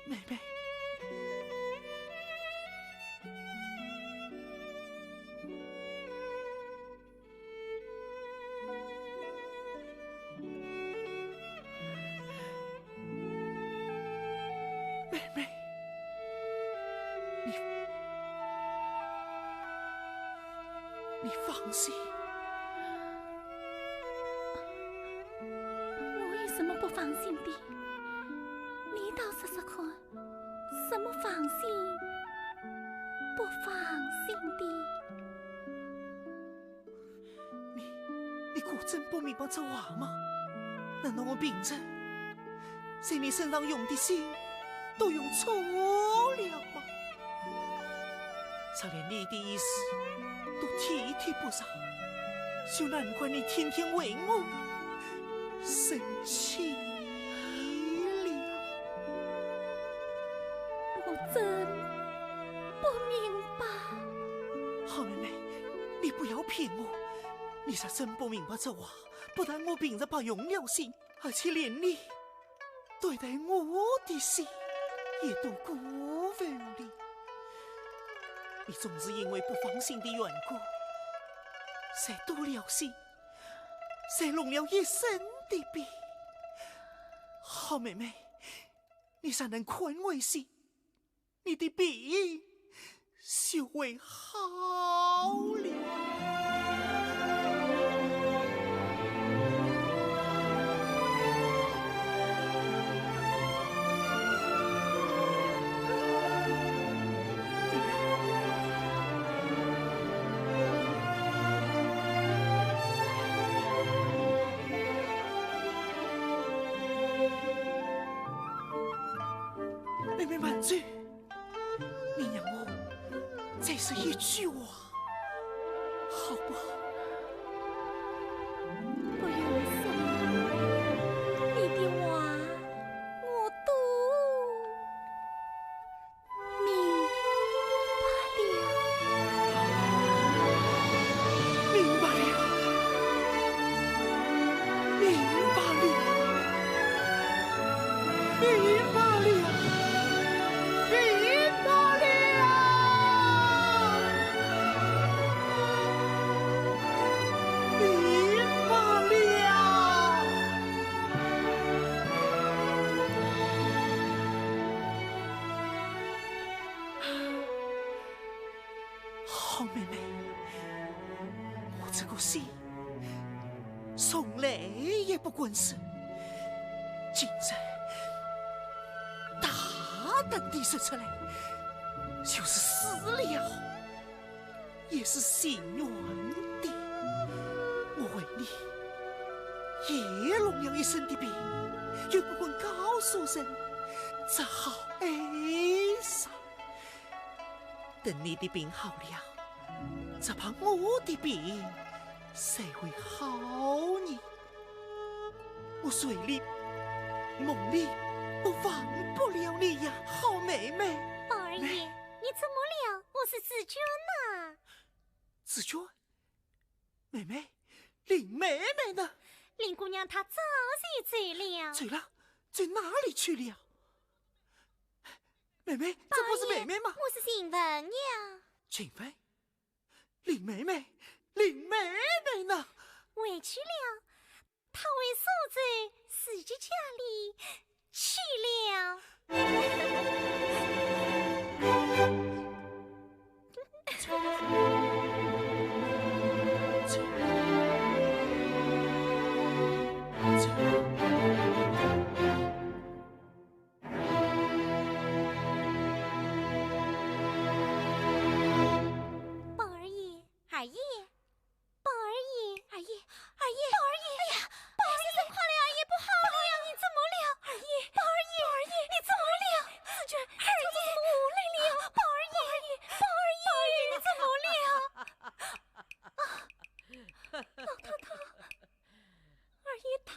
妹妹。 妹妹，你，你放心。我有什么不放心的？你倒说说看。 什么放心不放心的？你，你果真不明白这话吗？难道我平日在你身上用的心都用错了吗？若连你的意思都体贴不上，就难怪你天天为我生气了。 我真不明白。好妹妹，你不要骗我，你若真不明白这话，不但我平日白用了心，而且连你对待我的心也都辜负了。你总是因为不放心的缘故，才多了心，才弄了一身的病。好妹妹， 你若能宽慰些，你的病就会好了。 妹妹慢走，你让我再说一句话，好不好？不用说，你的话我都 明白了。明白了。明白了。明白了。明白了。明白了。 好妹妹，我这个心从来也不敢说，今日大胆地说出来，就是死了 也是情愿的。我为你也弄了一身的病，又不敢告诉人，只好哀伤。等你的病好了，再把我的病谁会好呢？我睡里梦里都忘不了你呀，好妹妹。宝二爷，你怎么了？我是紫鹃呐。紫鹃？妹妹，林妹妹呢？林姑娘她早就走了。走了？走哪里去了？妹妹，这不是妹妹吗？宝二爷，我是晴雯呀。晴雯？林妹妹，林妹妹呢？回去了，她回苏州自己家里去了。宝二爷，二爷，宝二爷，二爷，二爷，宝二爷，哎呀，宝二爷，快来，二爷不好了呀！你怎么了？二爷，宝二爷，宝二爷，你怎么了？紫鹃，二爷，怎么来了？宝二爷，宝二爷，宝二爷，你怎么了？啊，老太太，二爷他……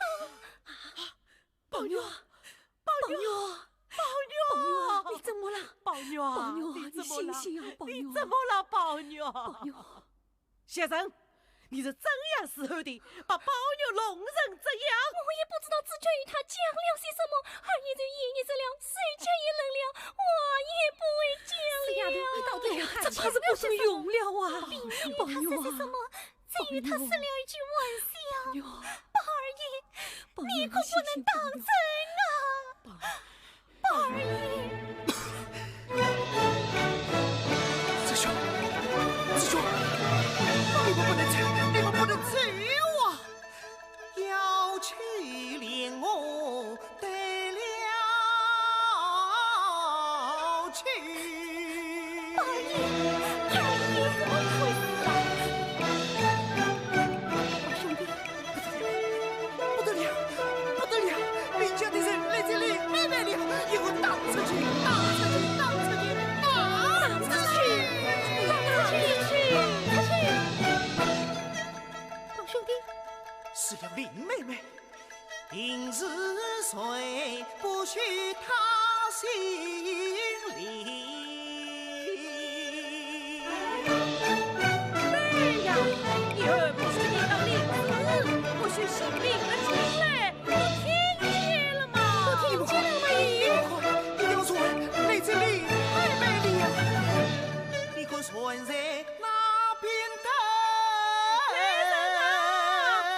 宝玉，宝玉，宝玉，宝玉，你怎么了？宝玉，宝玉，你怎么了？你醒醒啊，宝玉，你怎么了，宝玉？宝玉，袭人，你是怎样伺候的，把宝玉弄成这样？我也不知道紫鹃与他讲了些什么，二爷就噎着了，手脚也冷了，我也不会讲了。死丫头，你到底与他讲了些什么？这怕是不成用了啊。并没有他说些什么，宝玉啊。 只与他说了一句玩笑。宝玉，宝二爷，宝玉，你可不能当真啊！宝玉，宝二爷。紫鹃，紫鹃，你们不能走，你们不能走啊！要去连我 对了去。宝二爷，二爷，怎么回事啊？宝兄弟，不得了，不得了，林家的人来这里买卖了，与我打出去，打出去，打出去，打出去，打出去，打出去。宝兄弟，是要林妹妹。 平时谁不许他姓林？对呀，以后不许你到林子，不许姓林的进来，都听见了吗？都听见了吗？你要说，你要说，来这里买卖的呀。你可算是 那边的。来人啊！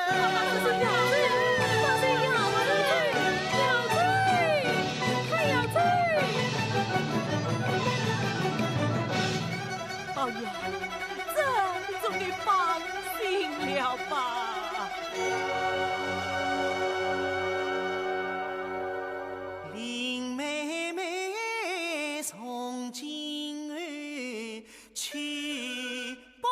快把这个要罪，把这要罪，要罪，快要罪！宝玉，这你总得放心了吧？林妹妹从今后 去吧。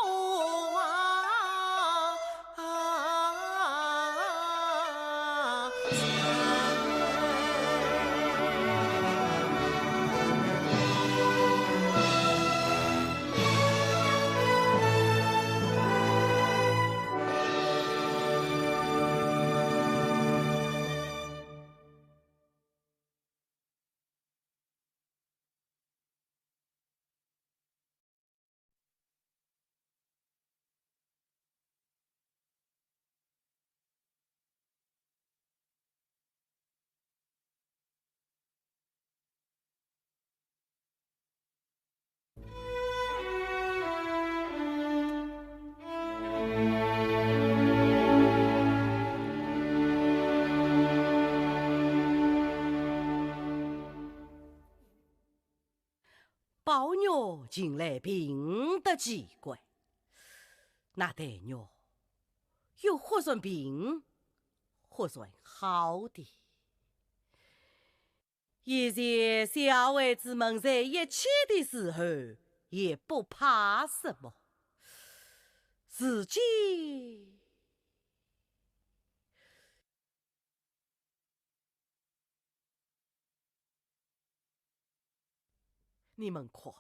宝玉近来病得奇怪，那黛玉又忽然病，忽然好的。 以前小孩子们在一起的时候也不怕什么，如今，你们看，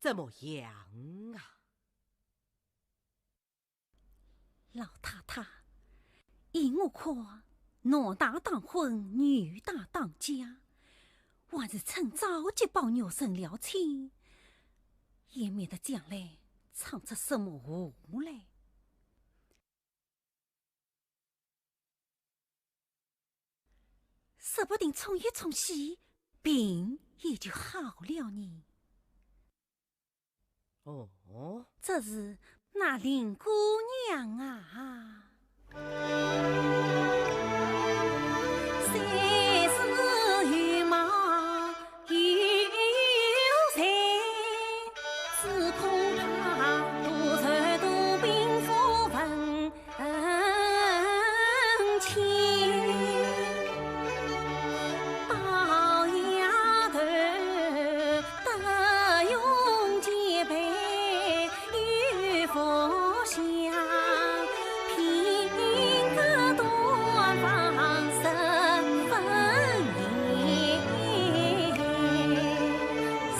怎么样啊？老太太，依我看，男大当婚，女大当嫁，还是趁早给宝玉成了亲，也免得将来闯出什么祸来。 说不定冲一冲喜，病也就好了呢。哦。这是那林姑娘啊。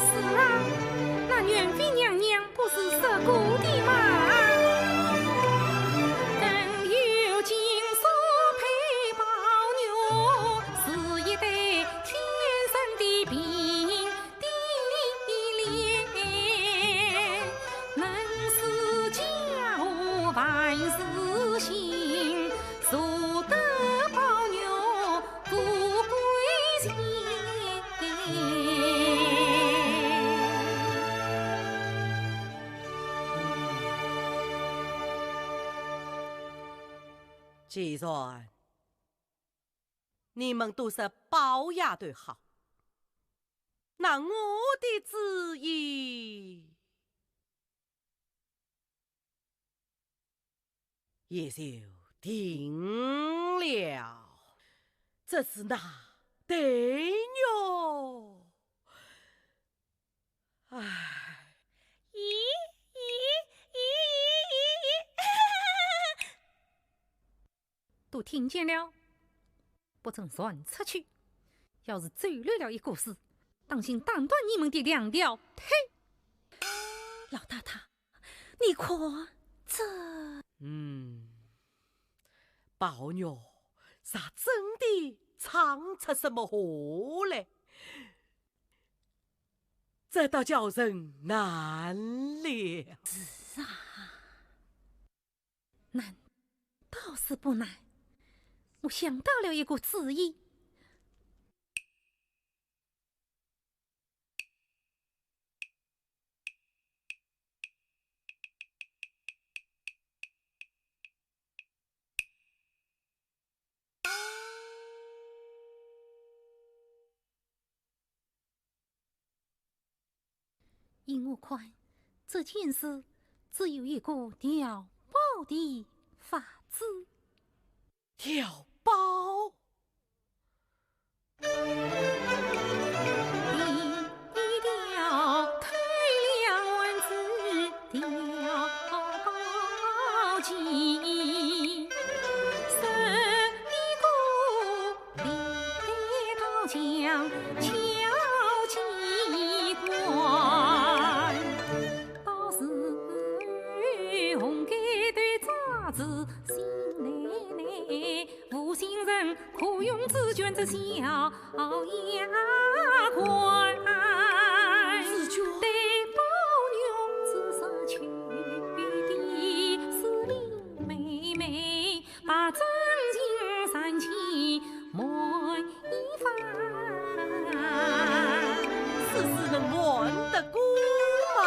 是啊，那元妃娘娘 不是说过的吗？更有金锁配宝玉，是一对天生的并蒂莲，能使家和万事兴，做得宝玉 富贵人。既然你们都说宝丫头好，那我的主意 也就定了。只是那黛玉，唉。咦，咦，咦，咦，咦，咦。都听见了，不准传出去。要是走漏了一个字，当心打断你们的两条腿。老太太， 你看这……嗯，宝玉是真的闯出什么祸来，这倒叫人难了。是啊，难倒是不难，我想到了一个主意。 依我看，这件事只有一个调包的法子。调包？事事能瞒得过吗？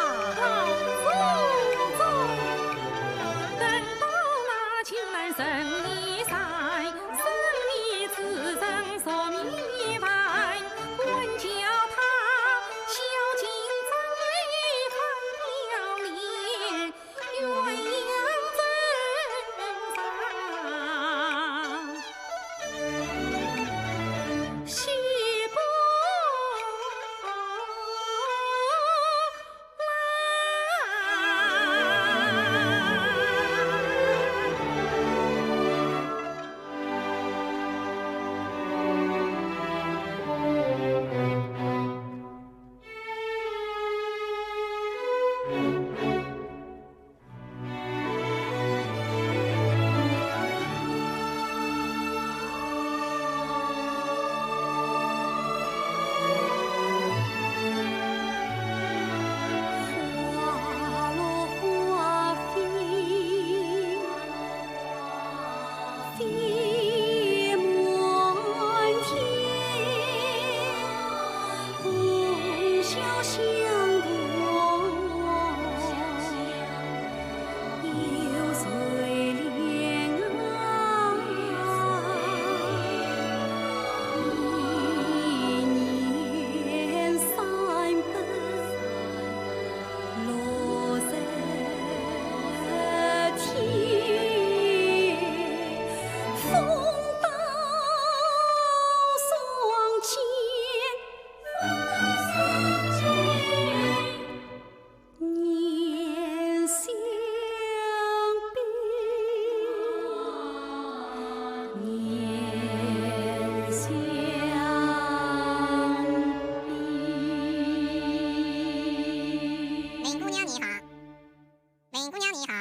姑娘你好。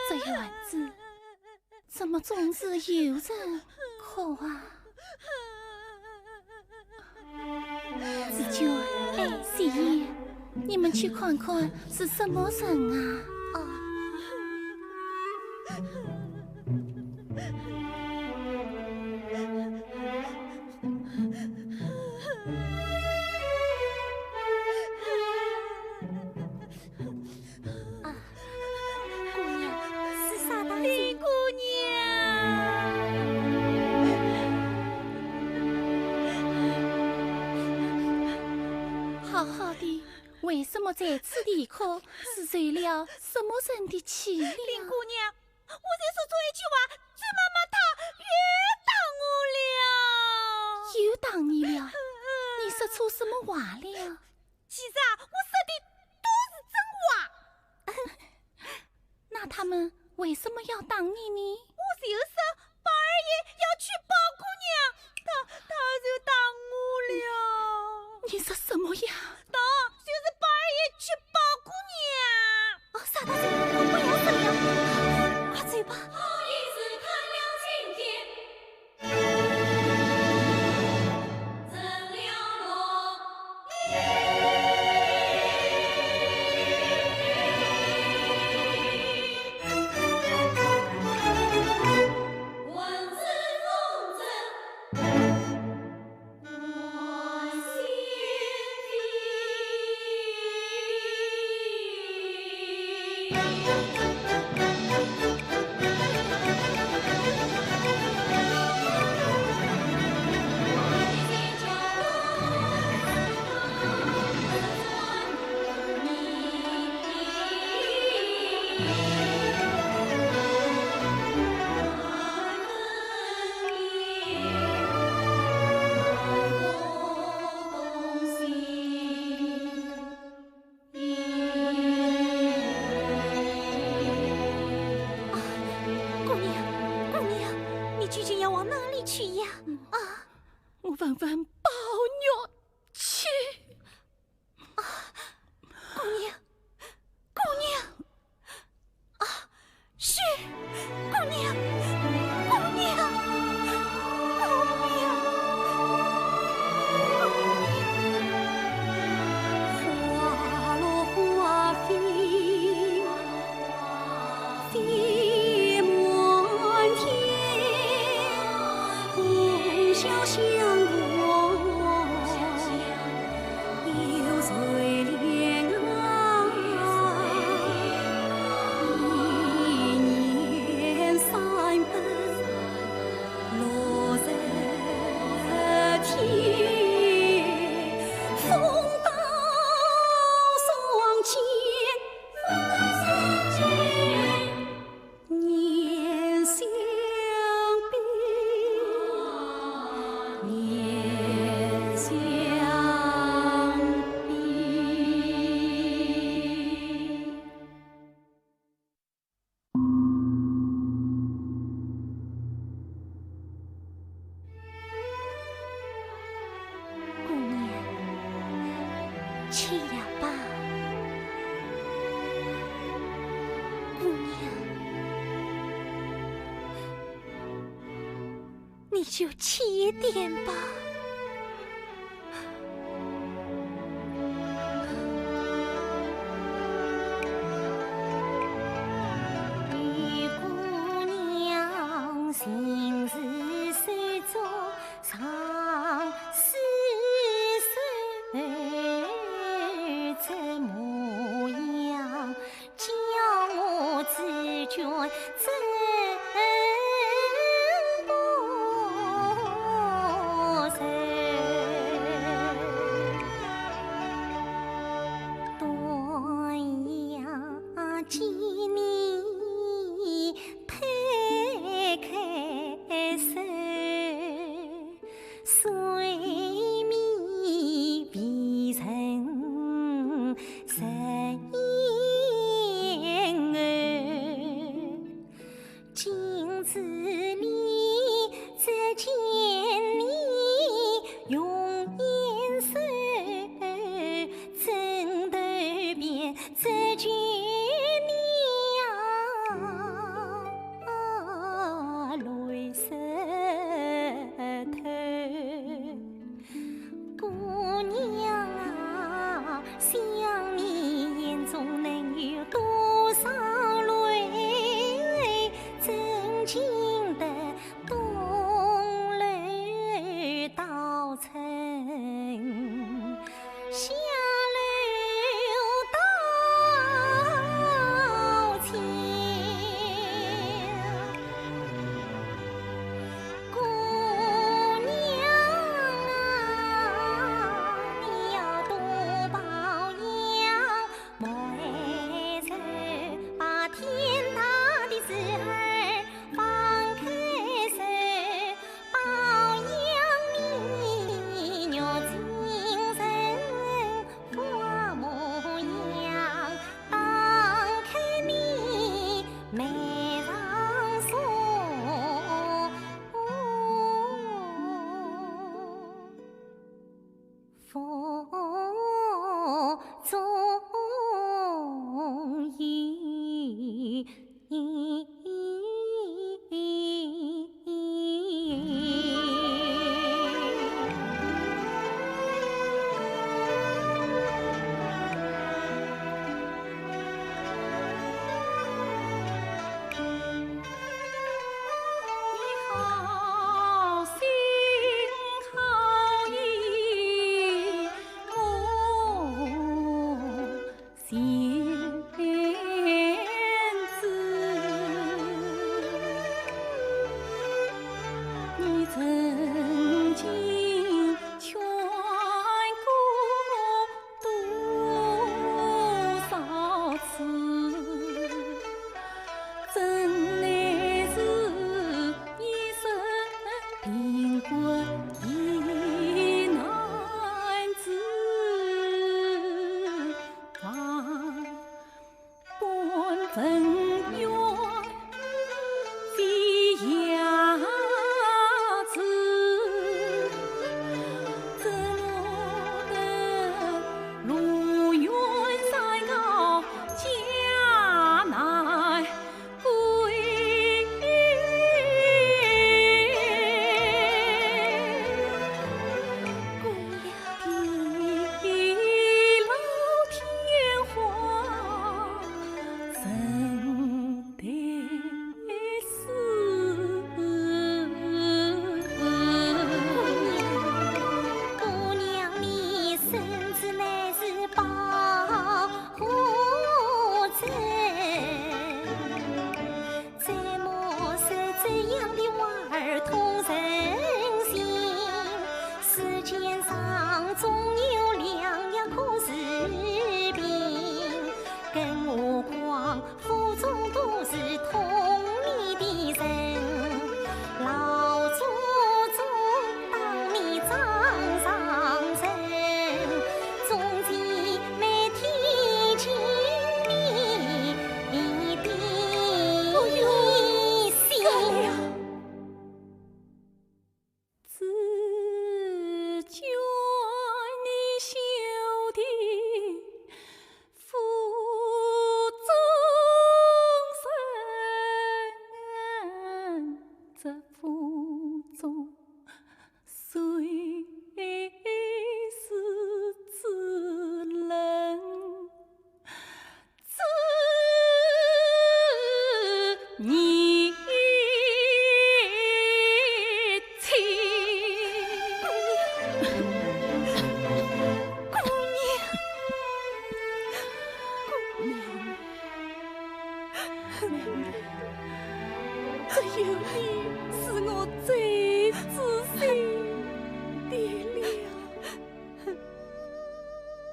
这院子怎么总是有人哭啊？紫鹃，哎，雪雁，你们去看看是什么人啊？哦。 啊，姑娘，是啥大姐？林姑娘！好好的，为什么在此啼哭？是受了什么人的气了？林姑娘， 我才说错一句话，周妈妈她又打我了。又打你了？你说错什么话了？其实啊，我说的都是真话。那他们为什么要打你呢？我就说宝二爷要娶宝姑娘，他，他就打我了。你说什么呀？打，就是宝二爷娶宝姑娘。 哦，啥大姐，我不要死了。快走吧。 啊，姑娘，姑娘，你究竟要往哪里去呀？啊，我问问宝玉去。 啊，姑娘，姑娘，啊，是，姑娘，姑娘，姑娘，姑娘。花落花飞，飞满天，红袖香过去了吧，姑娘，你就去一点吧。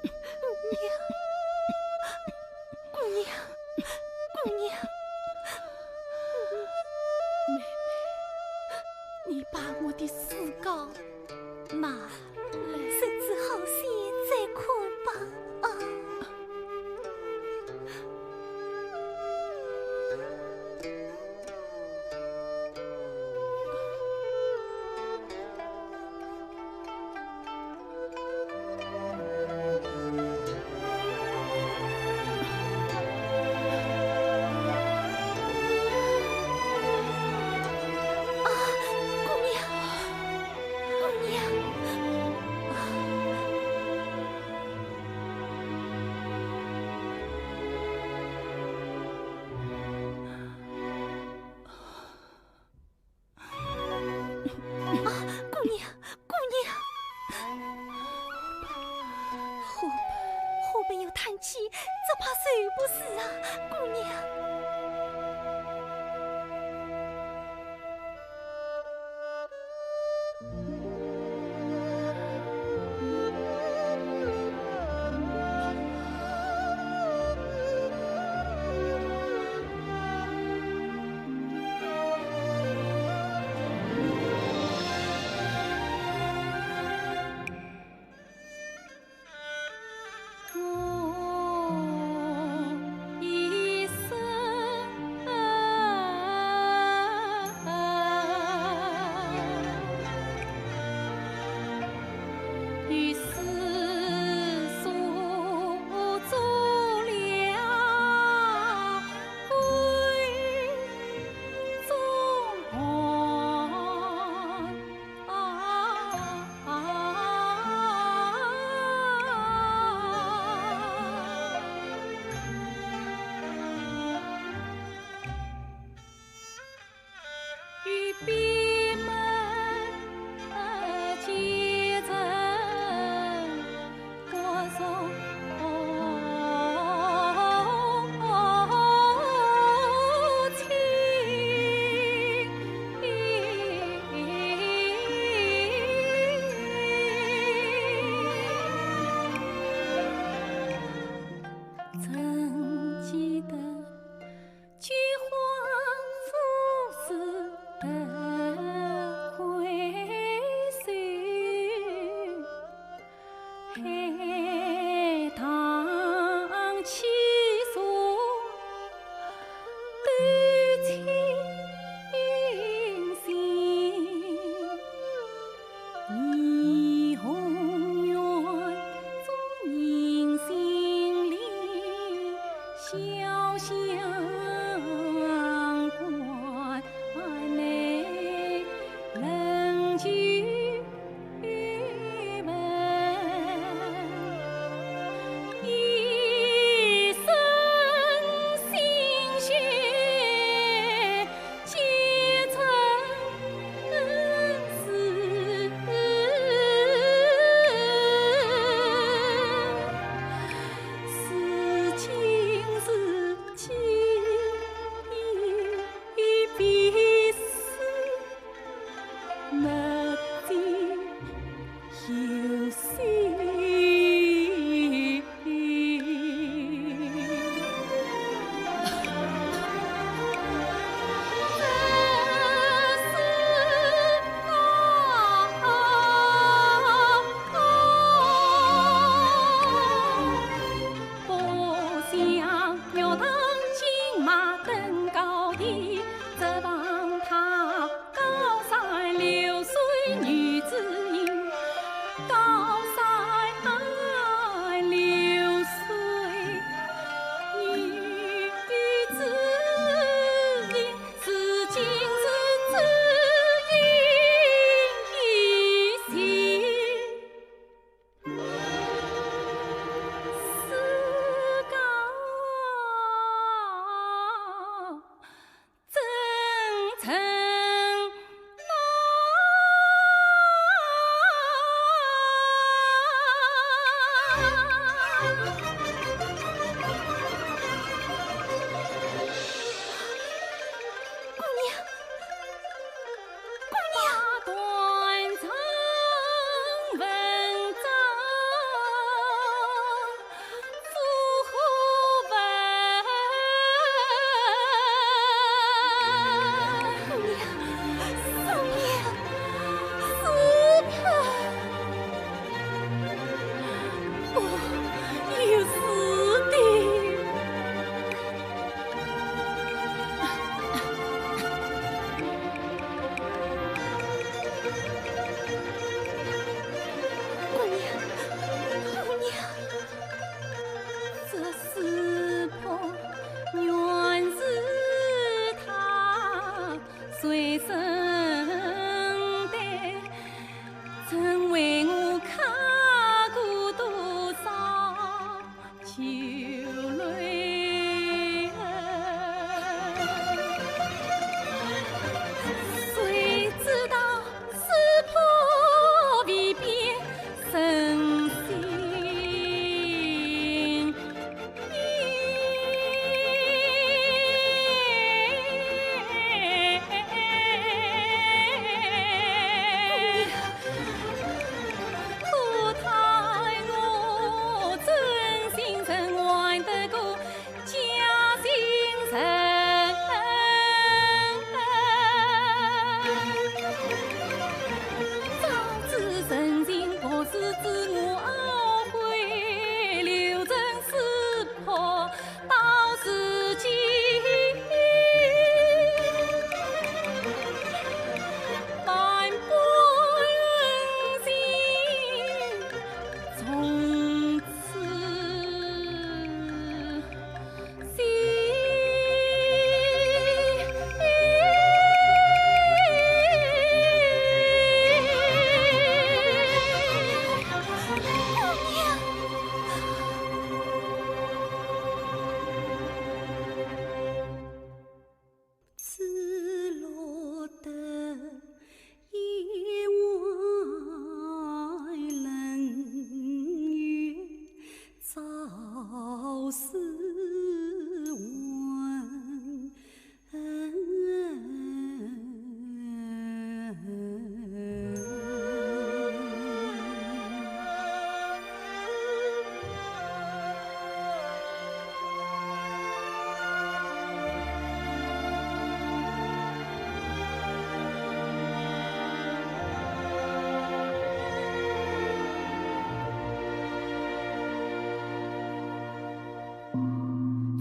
姑娘，姑娘，姑娘。妹妹，你把我的诗稿拿来。身子好些再看吧。啊。 啊，姑娘，姑娘。 啊，姑娘，姑娘，花盆，花盆有叹气，只怕受不住啊，姑娘。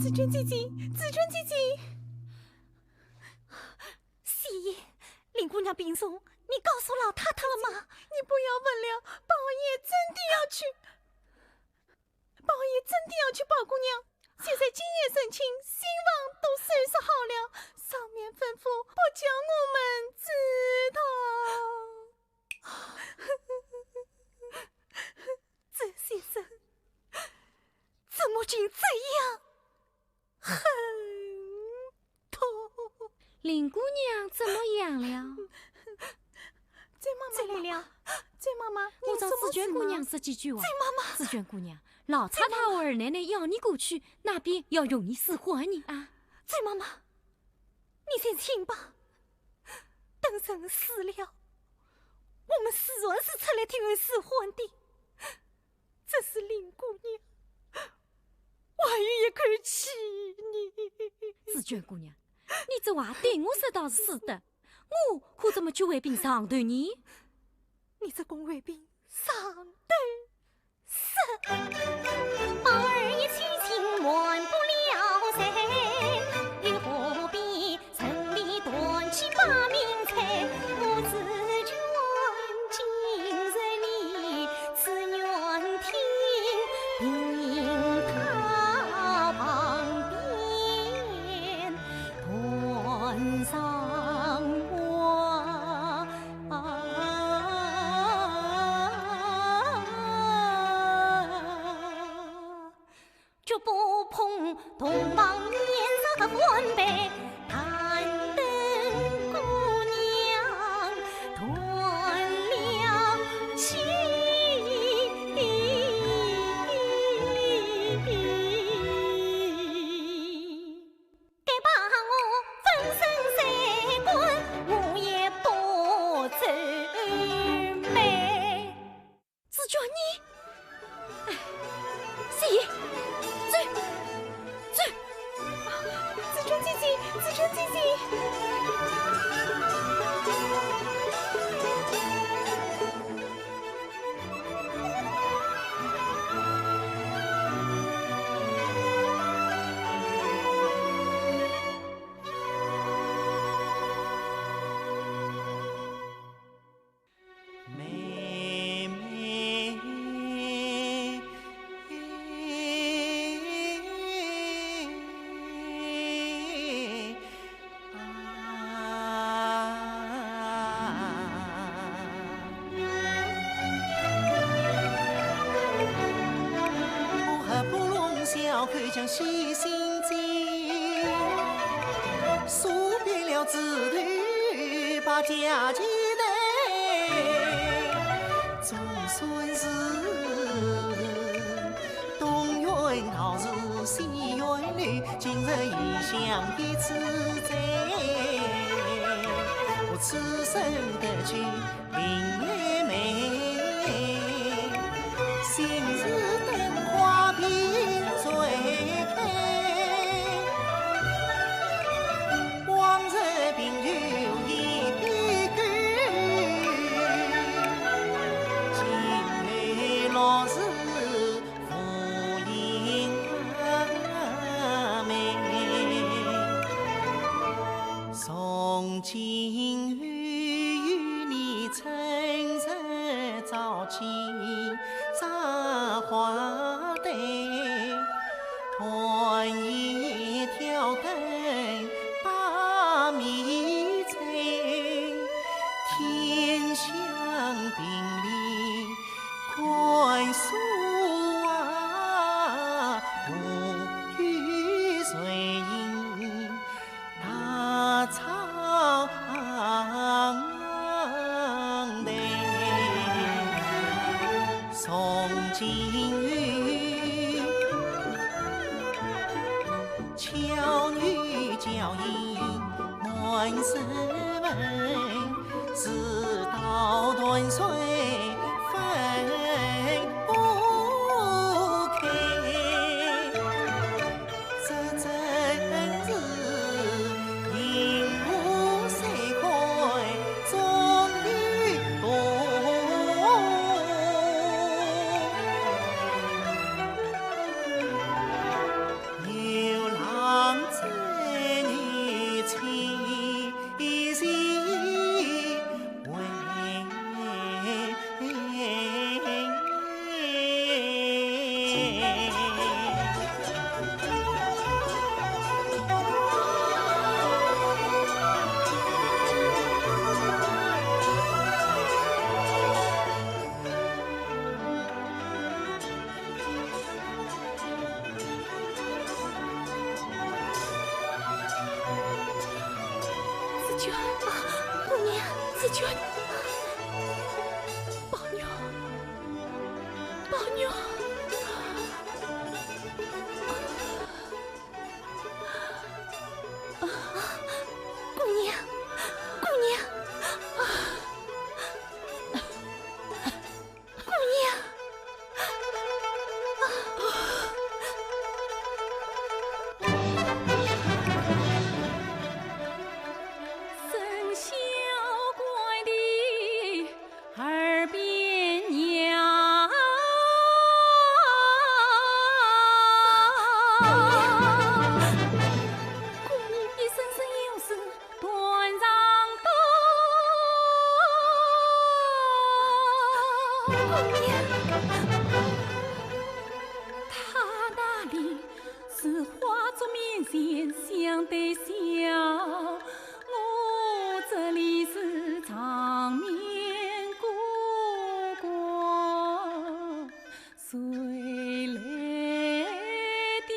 紫鹃姐姐，紫鹃姐姐。 喜姨，林姑娘病重，你告诉老太太了吗？你不要问了，宝二爷真的要娶，宝二爷真的要娶宝姑娘。现在金爷成亲，新房都收拾好了，上面吩咐不叫我们知道。这些人怎么竟这样？ 很痛。林姑娘怎么样了？醉妈妈来了，醉妈妈，我找紫鹃姑娘说几句话。醉妈妈，紫鹃姑娘，老太太和二奶奶要你过去，那边要用你使唤你啊。醉妈妈，你先请吧。等人死了，我们自然是出来替人使唤的。 这是林姑娘，我还有一口气呢。紫鹃姑娘，你这话对我说倒是使得，我可怎么去回禀上头呢？你只管回禀上头说。宝二爷妻情瞒不了谁，又何必 城里断气把名财，我紫鹃今日立此原庭，凭他旁边断肠话。 绝不碰洞房年日欢悲，但等姑娘断了气。该把我粉身碎骨，我也不皱眉。 紫鹃你，哎，是，走，走。紫鹃姐姐，紫鹃要口讲细心经，数遍了指头把家己的，总算是东园桃树西园柳，今日异乡的自在。我此生得去 林妹妹，心事灯花并垂开，往日并肩一杯干，今后落日 浮影阿妹，从今后与你春日早起摘花灯，寒夜挑灯把米炊，添香并立 看书啊，无语谁人打草堂。从今后，巧女娇艳满室门。 事到断水分不开，这真是银河山海中的痛。牛郎织女情 紫鹃，姑娘，紫鹃，宝玉，宝玉，姑娘，姑娘。 姑娘。生肖怪的耳边娘。姑娘，你生生有事 断肠刀。姑娘，他那里是花烛面前相对笑，我这里是场面过过。 谁来调？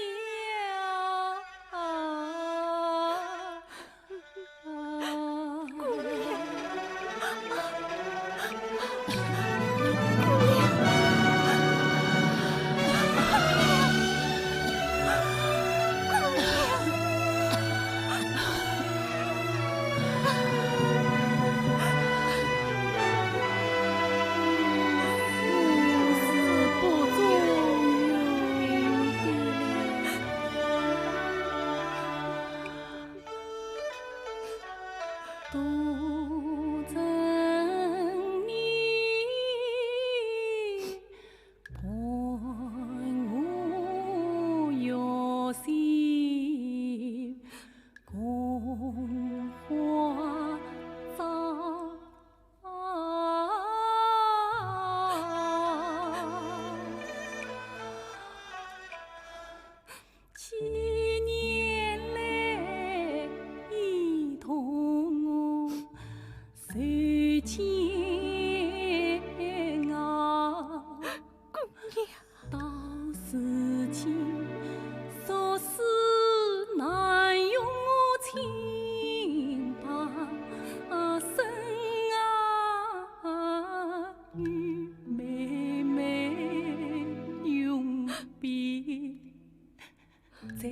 在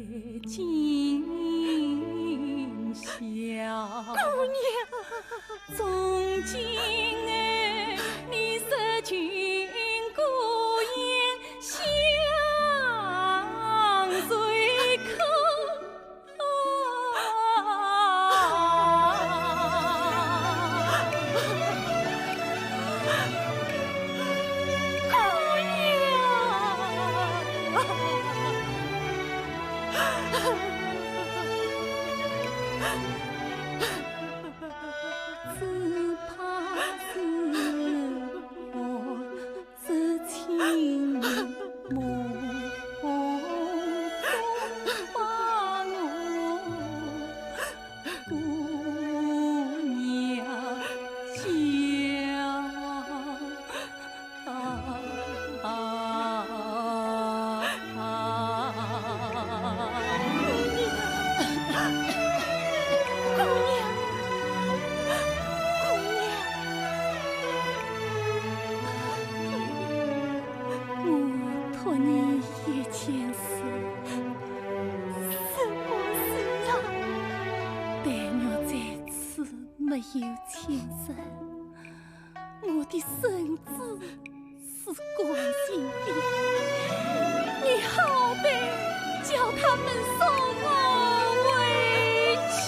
今宵。姑娘。从今后，你是君过眼相随看。 只怕是我痴情梦中把我姑娘叫。 我托你一件事，什么事啊？但愿这次没有亲人，我的孙子是光荣的，你好歹叫他们送我回去。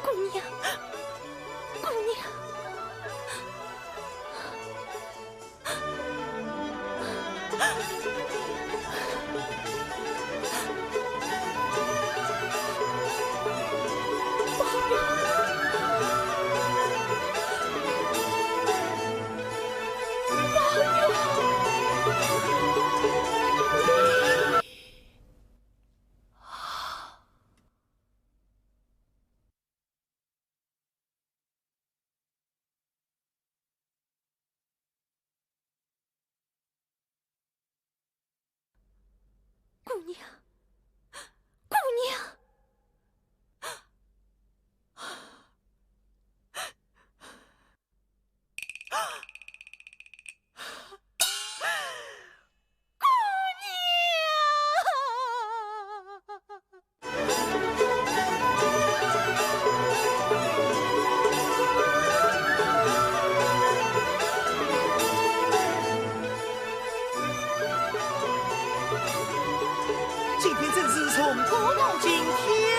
姑娘，姑娘。 姑娘，姑娘。 今天真是从古到今天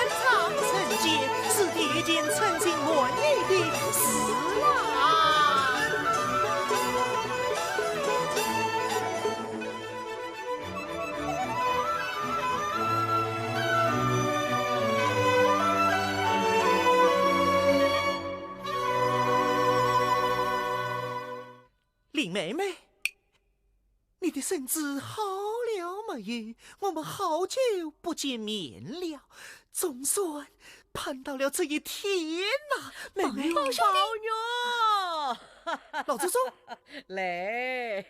上人间，是第一件称心满意的事啦。 林妹妹，你的身子好了没有？我们好久不见面了，总算盼到了这一天呐，妹妹。宝兄弟。宝玉。老祖宗。来。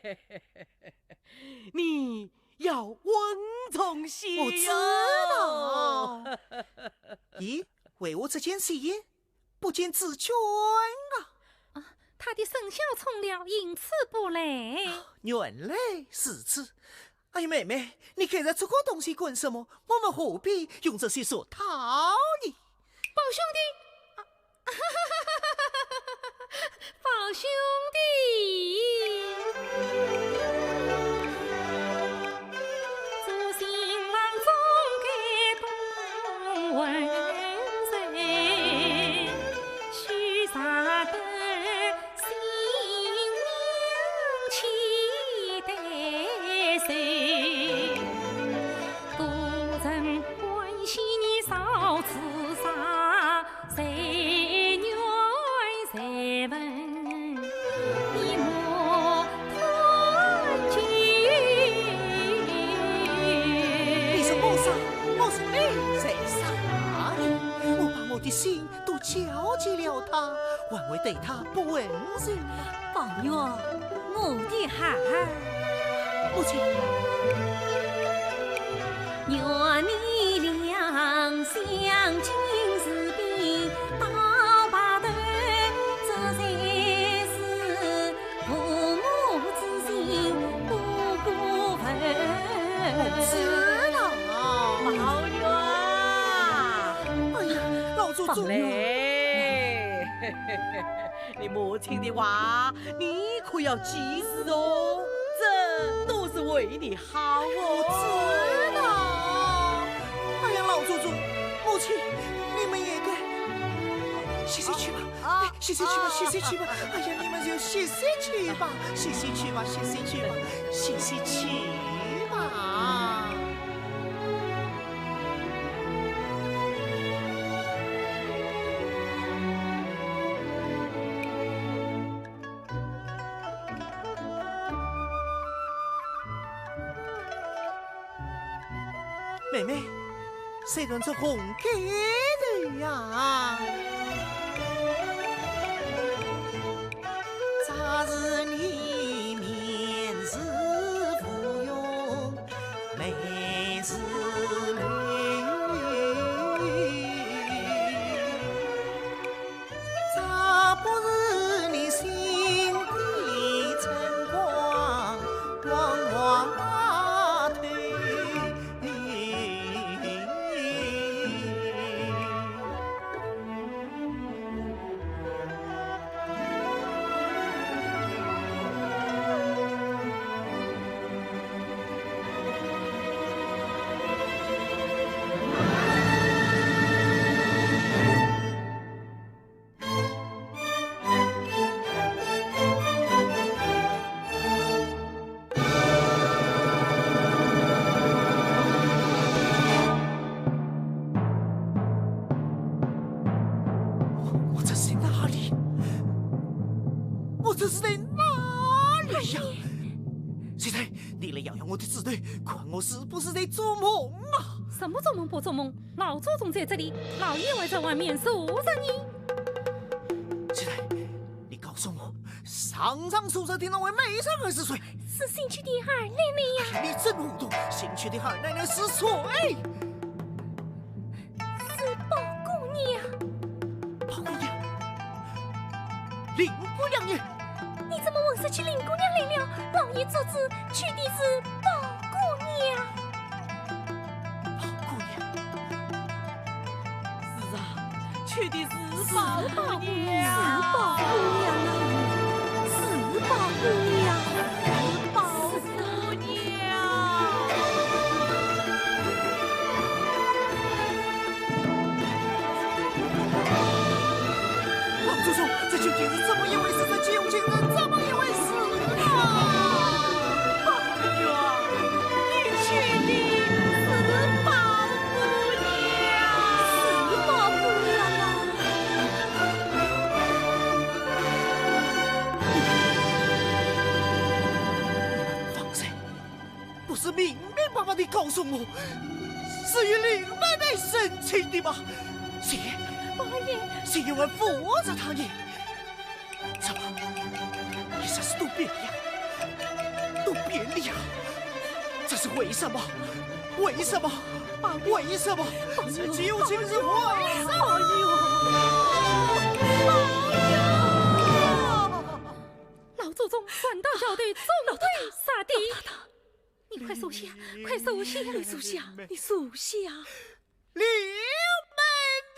你要稳重些哟。我知道。咦，为何这间戏院不见紫鹃啊？啊，她的生肖冲了，因此不来。原来如此。哎呀，妹妹，你看着这个东西干什么？我们何必用这些俗套呢？宝兄弟，啊， 宝兄弟。你说我啥？我说你在啥？我把我的心都交给了他，还会对他不温柔吗？宝玉，我的孩儿。母亲。 我知道。宝玉啊！哎呀，老祖宗。宝玉。你母亲的话，你可要记住哦，这都是为你好哦。我知道。哎呀，老祖宗，母亲，你们也该歇息去吧。 啊，歇息去吧，啊，歇息去吧。哎呀，你们就歇息去吧，歇息去吧，歇息去吧，歇息去吧。妹妹， 谁端着红盖头呀？我这是在哪里？我这是在哪里呀？哎呀！秀才，你来摇摇我的指头，看我是不是在做梦啊？什么做梦不做梦？老祖宗在这里，老爷还在外面坐着呢。秀才， 你告诉我，上上首首的那位美人儿是谁？是新娶的二奶奶呀。哎呀，你真糊涂，新娶的二奶奶是谁？是宝姑娘。宝姑娘？林姑娘呢？你怎么混说起林姑娘来了？老爷做主娶的是宝姑娘。 宝姑娘。是啊，娶的是宝姑娘。是宝姑娘啊，是宝姑娘，是宝姑娘。老祖宗，这究竟是怎么一回事？这究竟是怎么一回事啊？ 宝玉啊，你娶的是宝姑娘。是宝姑娘啊。方才不是明明白白地告诉我，是与林妹妹成亲的吗？谁？宝玉。谁又会扶着她呢？ 怎么？一霎时都变了呀，都变了呀！这是为什么？为什么？为什么？这究竟是为什么？老祖宗，传到小弟，众位杀敌。你快坐下，快坐下。你坐下，你坐下。 林妹妹。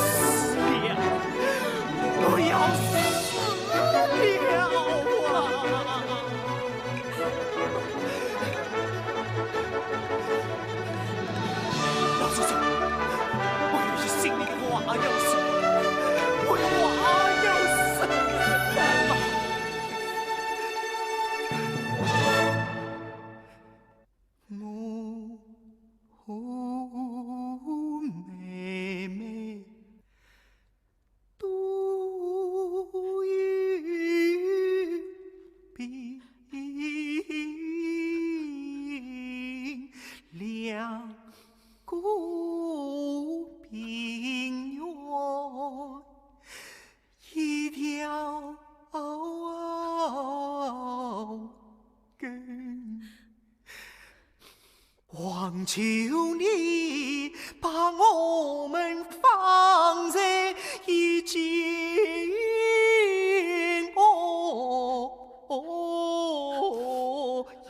死了，我要死了啊！老祖宗，我有句心里的话要说，我的话要说。我妹妹 都有病，两个病源一条根。 望求你把我们放在一起，哦，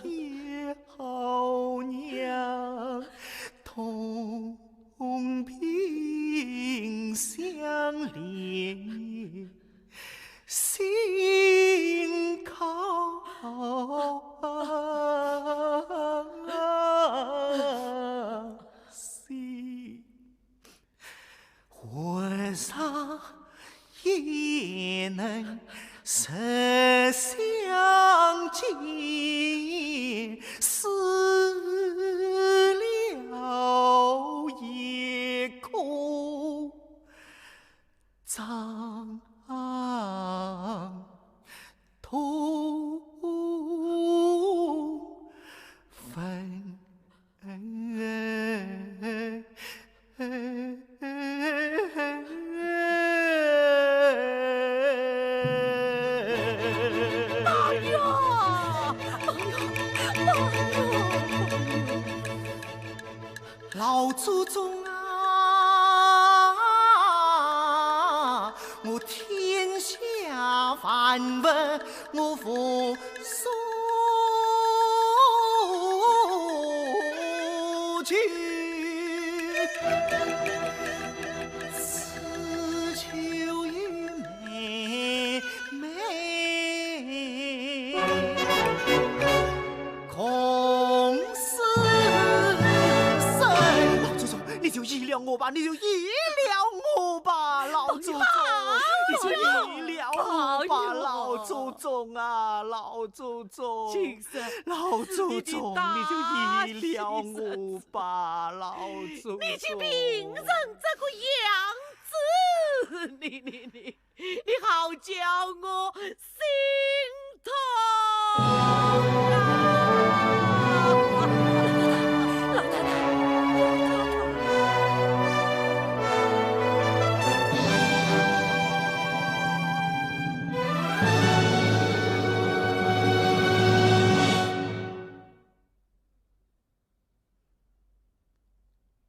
也好让同病相怜。 心靠心。我父所求，只求与妹妹共死生。老祖宗，你就依了我吧，你就依了我吧，老祖宗，你就依了我吧，老祖宗啊，老祖宗。老祖宗，你就依了我吧，老祖宗。你竟病成这个样子，你，你，你，你好叫我心痛啊！老太太，老太太。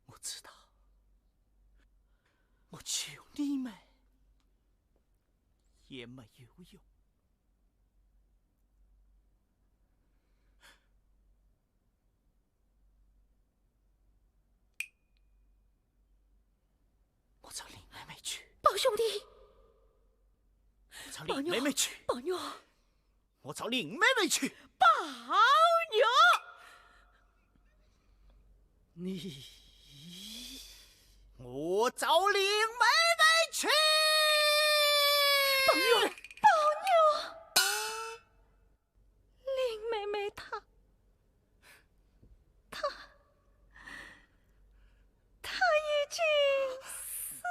我知道，我求你们也没有用。我找林妹妹去。宝兄弟，我找林妹妹去。宝玉，宝玉。 我找林妹妹去。宝玉，你，我找林妹妹去。宝玉，宝玉，林妹妹她，她， 她已经死了。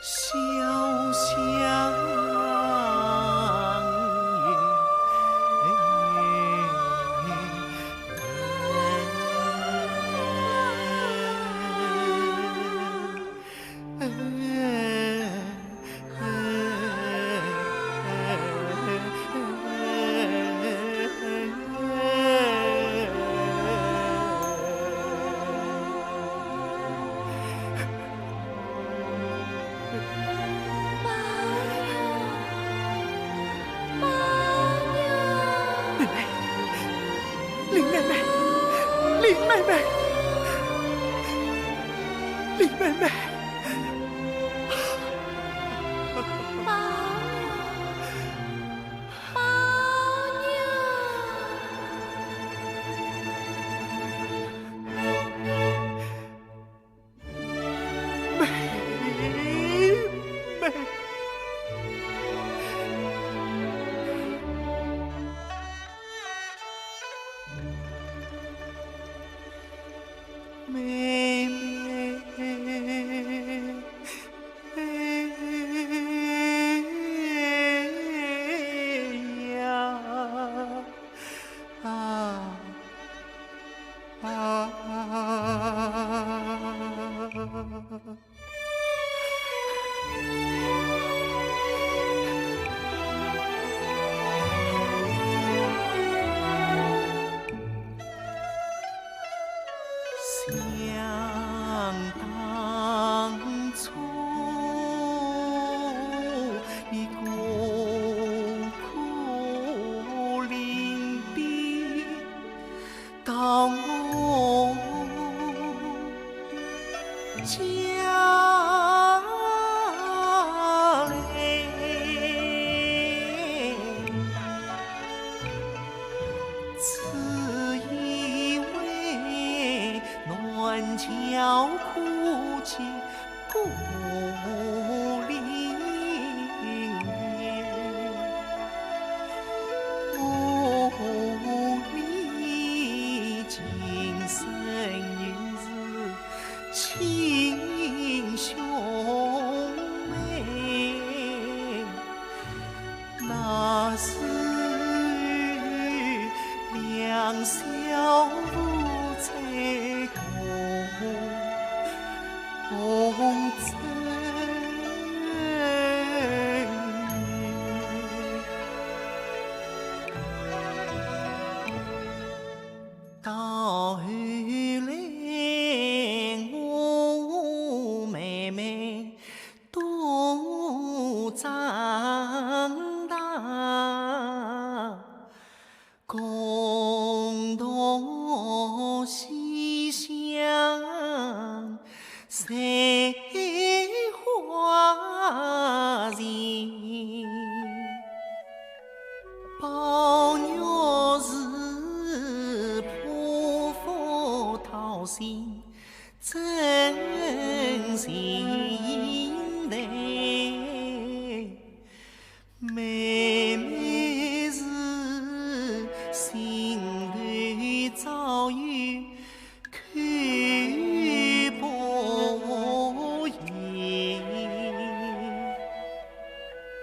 潇湘月。妹妹，林妹妹，林妹妹，林妹妹。宝娘，宝娘。 妹妹。妹妹呀，啊，啊。 想当初，你孤苦伶仃，到我家来，只因为鸾桥苦尽 故里，我你今生又是亲兄妹。 那时两小无猜，共争。到后来，我妹妹 都长大，共同西厢睡花前。宝玉是破腹讨心， 真心待，妹妹是心头早有口不言。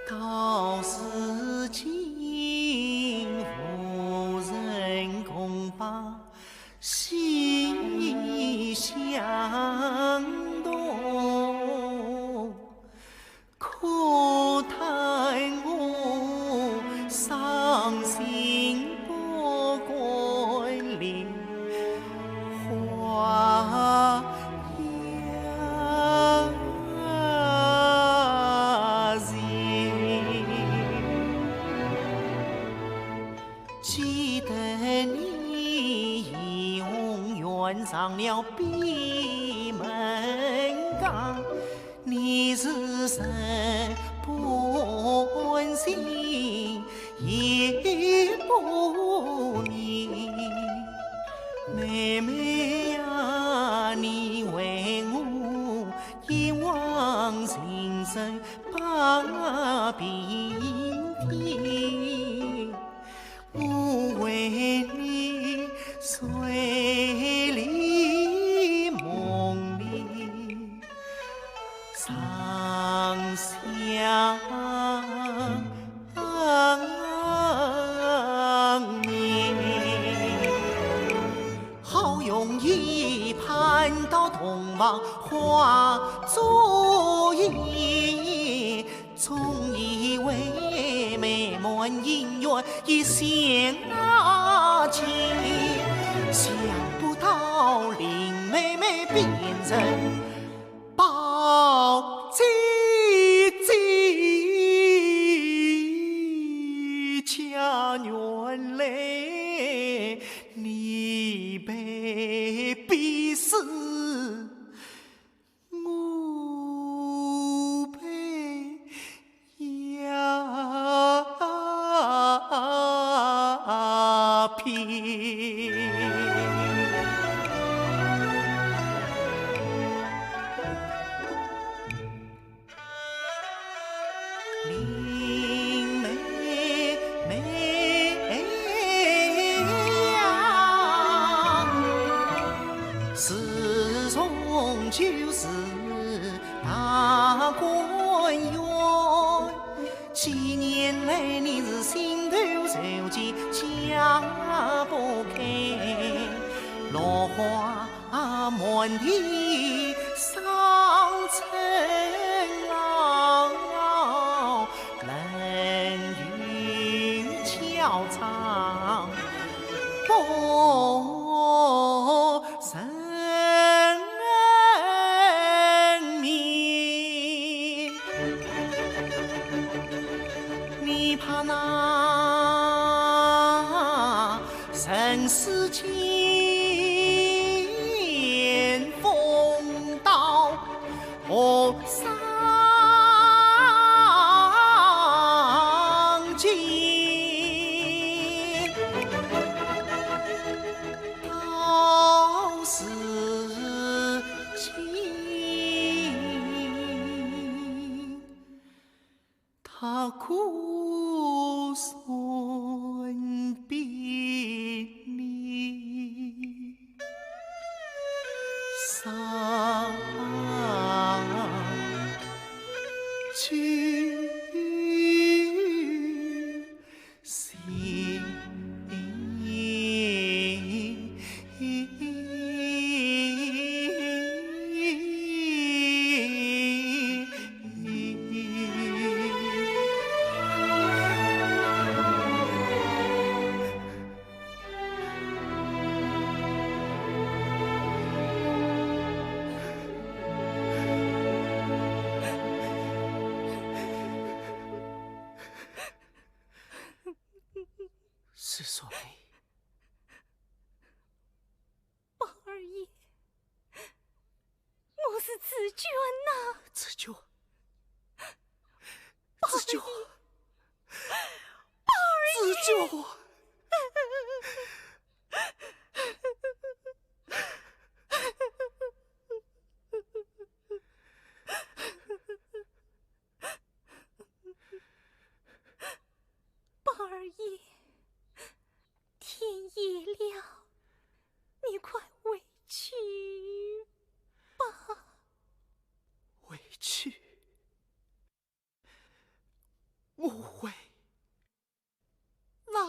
到如今无人共把 心相通，可叹我伤心不敢莲花呀。 记得你怡红院上了闭门羹，你是日不省，夜不眠。妹妹呀，你为我一往情深把平添。 我为你醉里梦里常想你。好容易盼到洞房花烛夜，总以为美满姻缘一线牵，想不到林妹妹变成 宝姐姐，家，原来你被逼死，我被 鸦片。林妹妹呀，自从就是 大观园，几年来你是心头受尽解不开，落花满地伤春老，人语交长不 人面，你怕那人世间风刀和伤尽。 到时间，他可算比你伤心。 心。是谁？宝二爷，我是紫鹃呐。紫鹃，宝二爷，紫鹃，宝二爷。紫鹃。 宝二爷，天夜了，你快回去吧。回去？我回哪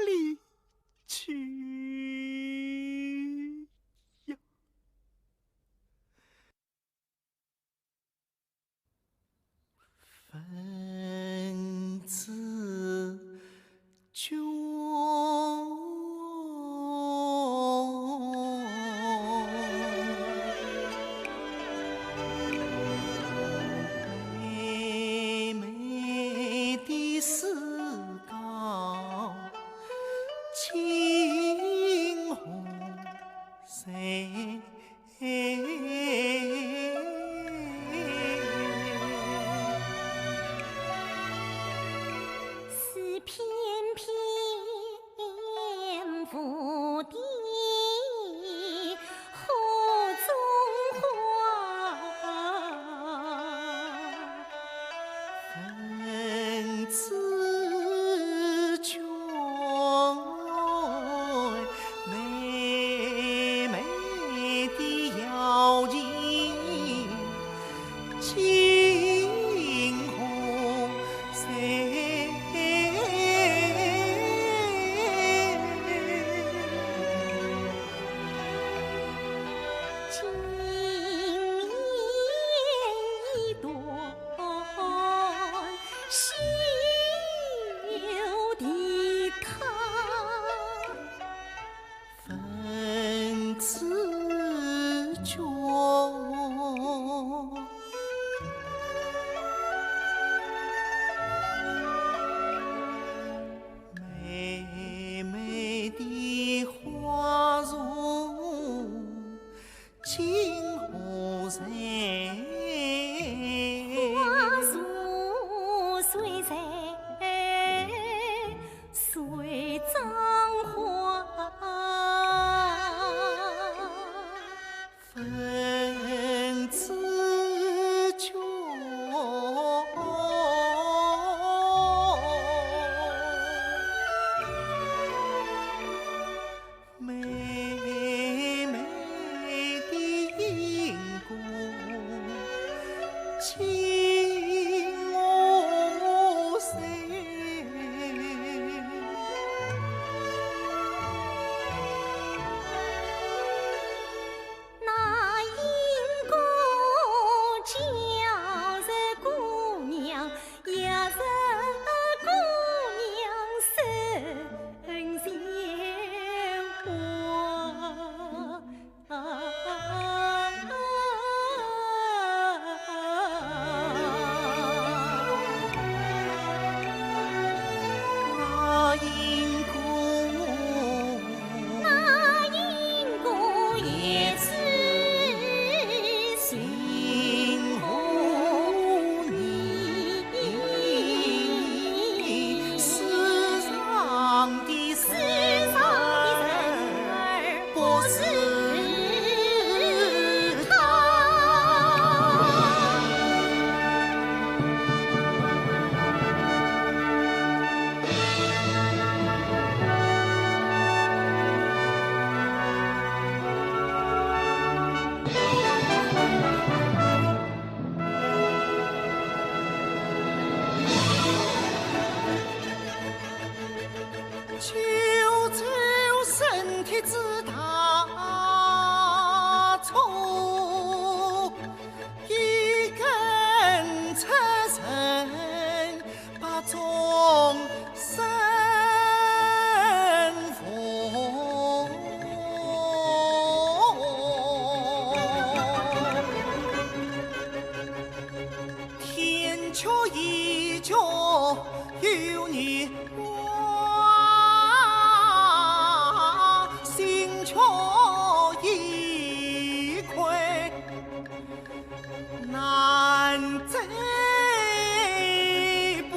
里去呀？ 分紫鹃。妹妹的诗稿，惊鸿谁 是翩翩舞的河中花。 分紫鹃，妹妹的瑶琴，惊一段修的他。分子脚。妹妹的花容 今何在？花容谁在谁葬花？分子脚。 妹妹的因果，今何在？那因果叫这姑娘 也是姑娘生闲话。那因果，那因果也是 天桥一角有你我，心桥一块 难再补。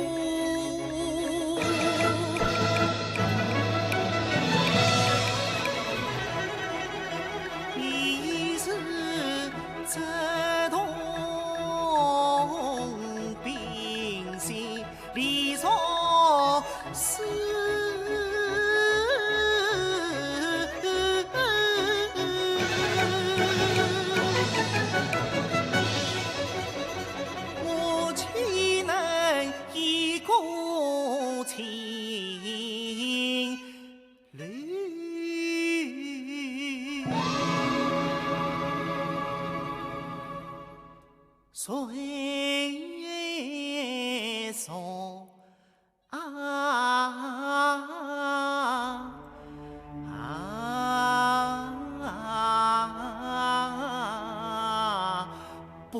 你是这同病心里所思。 我岂能一顾情侣？谁说 啊，啊，啊，不。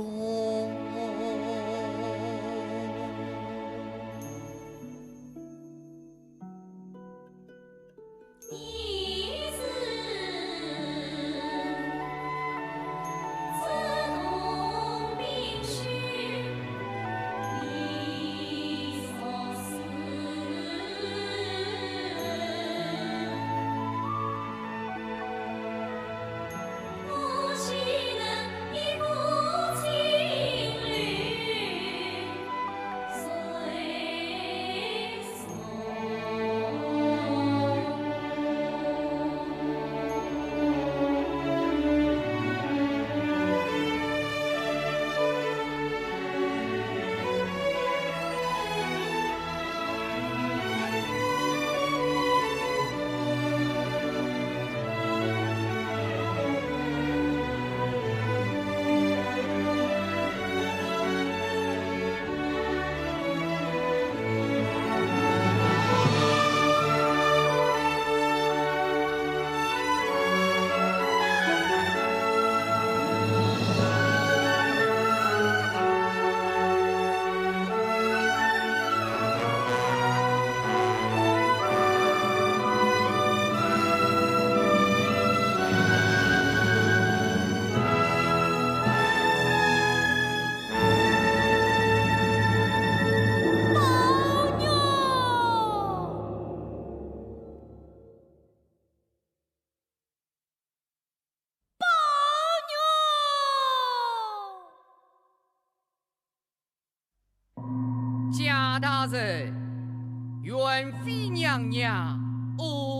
大人，元妃娘娘。哦，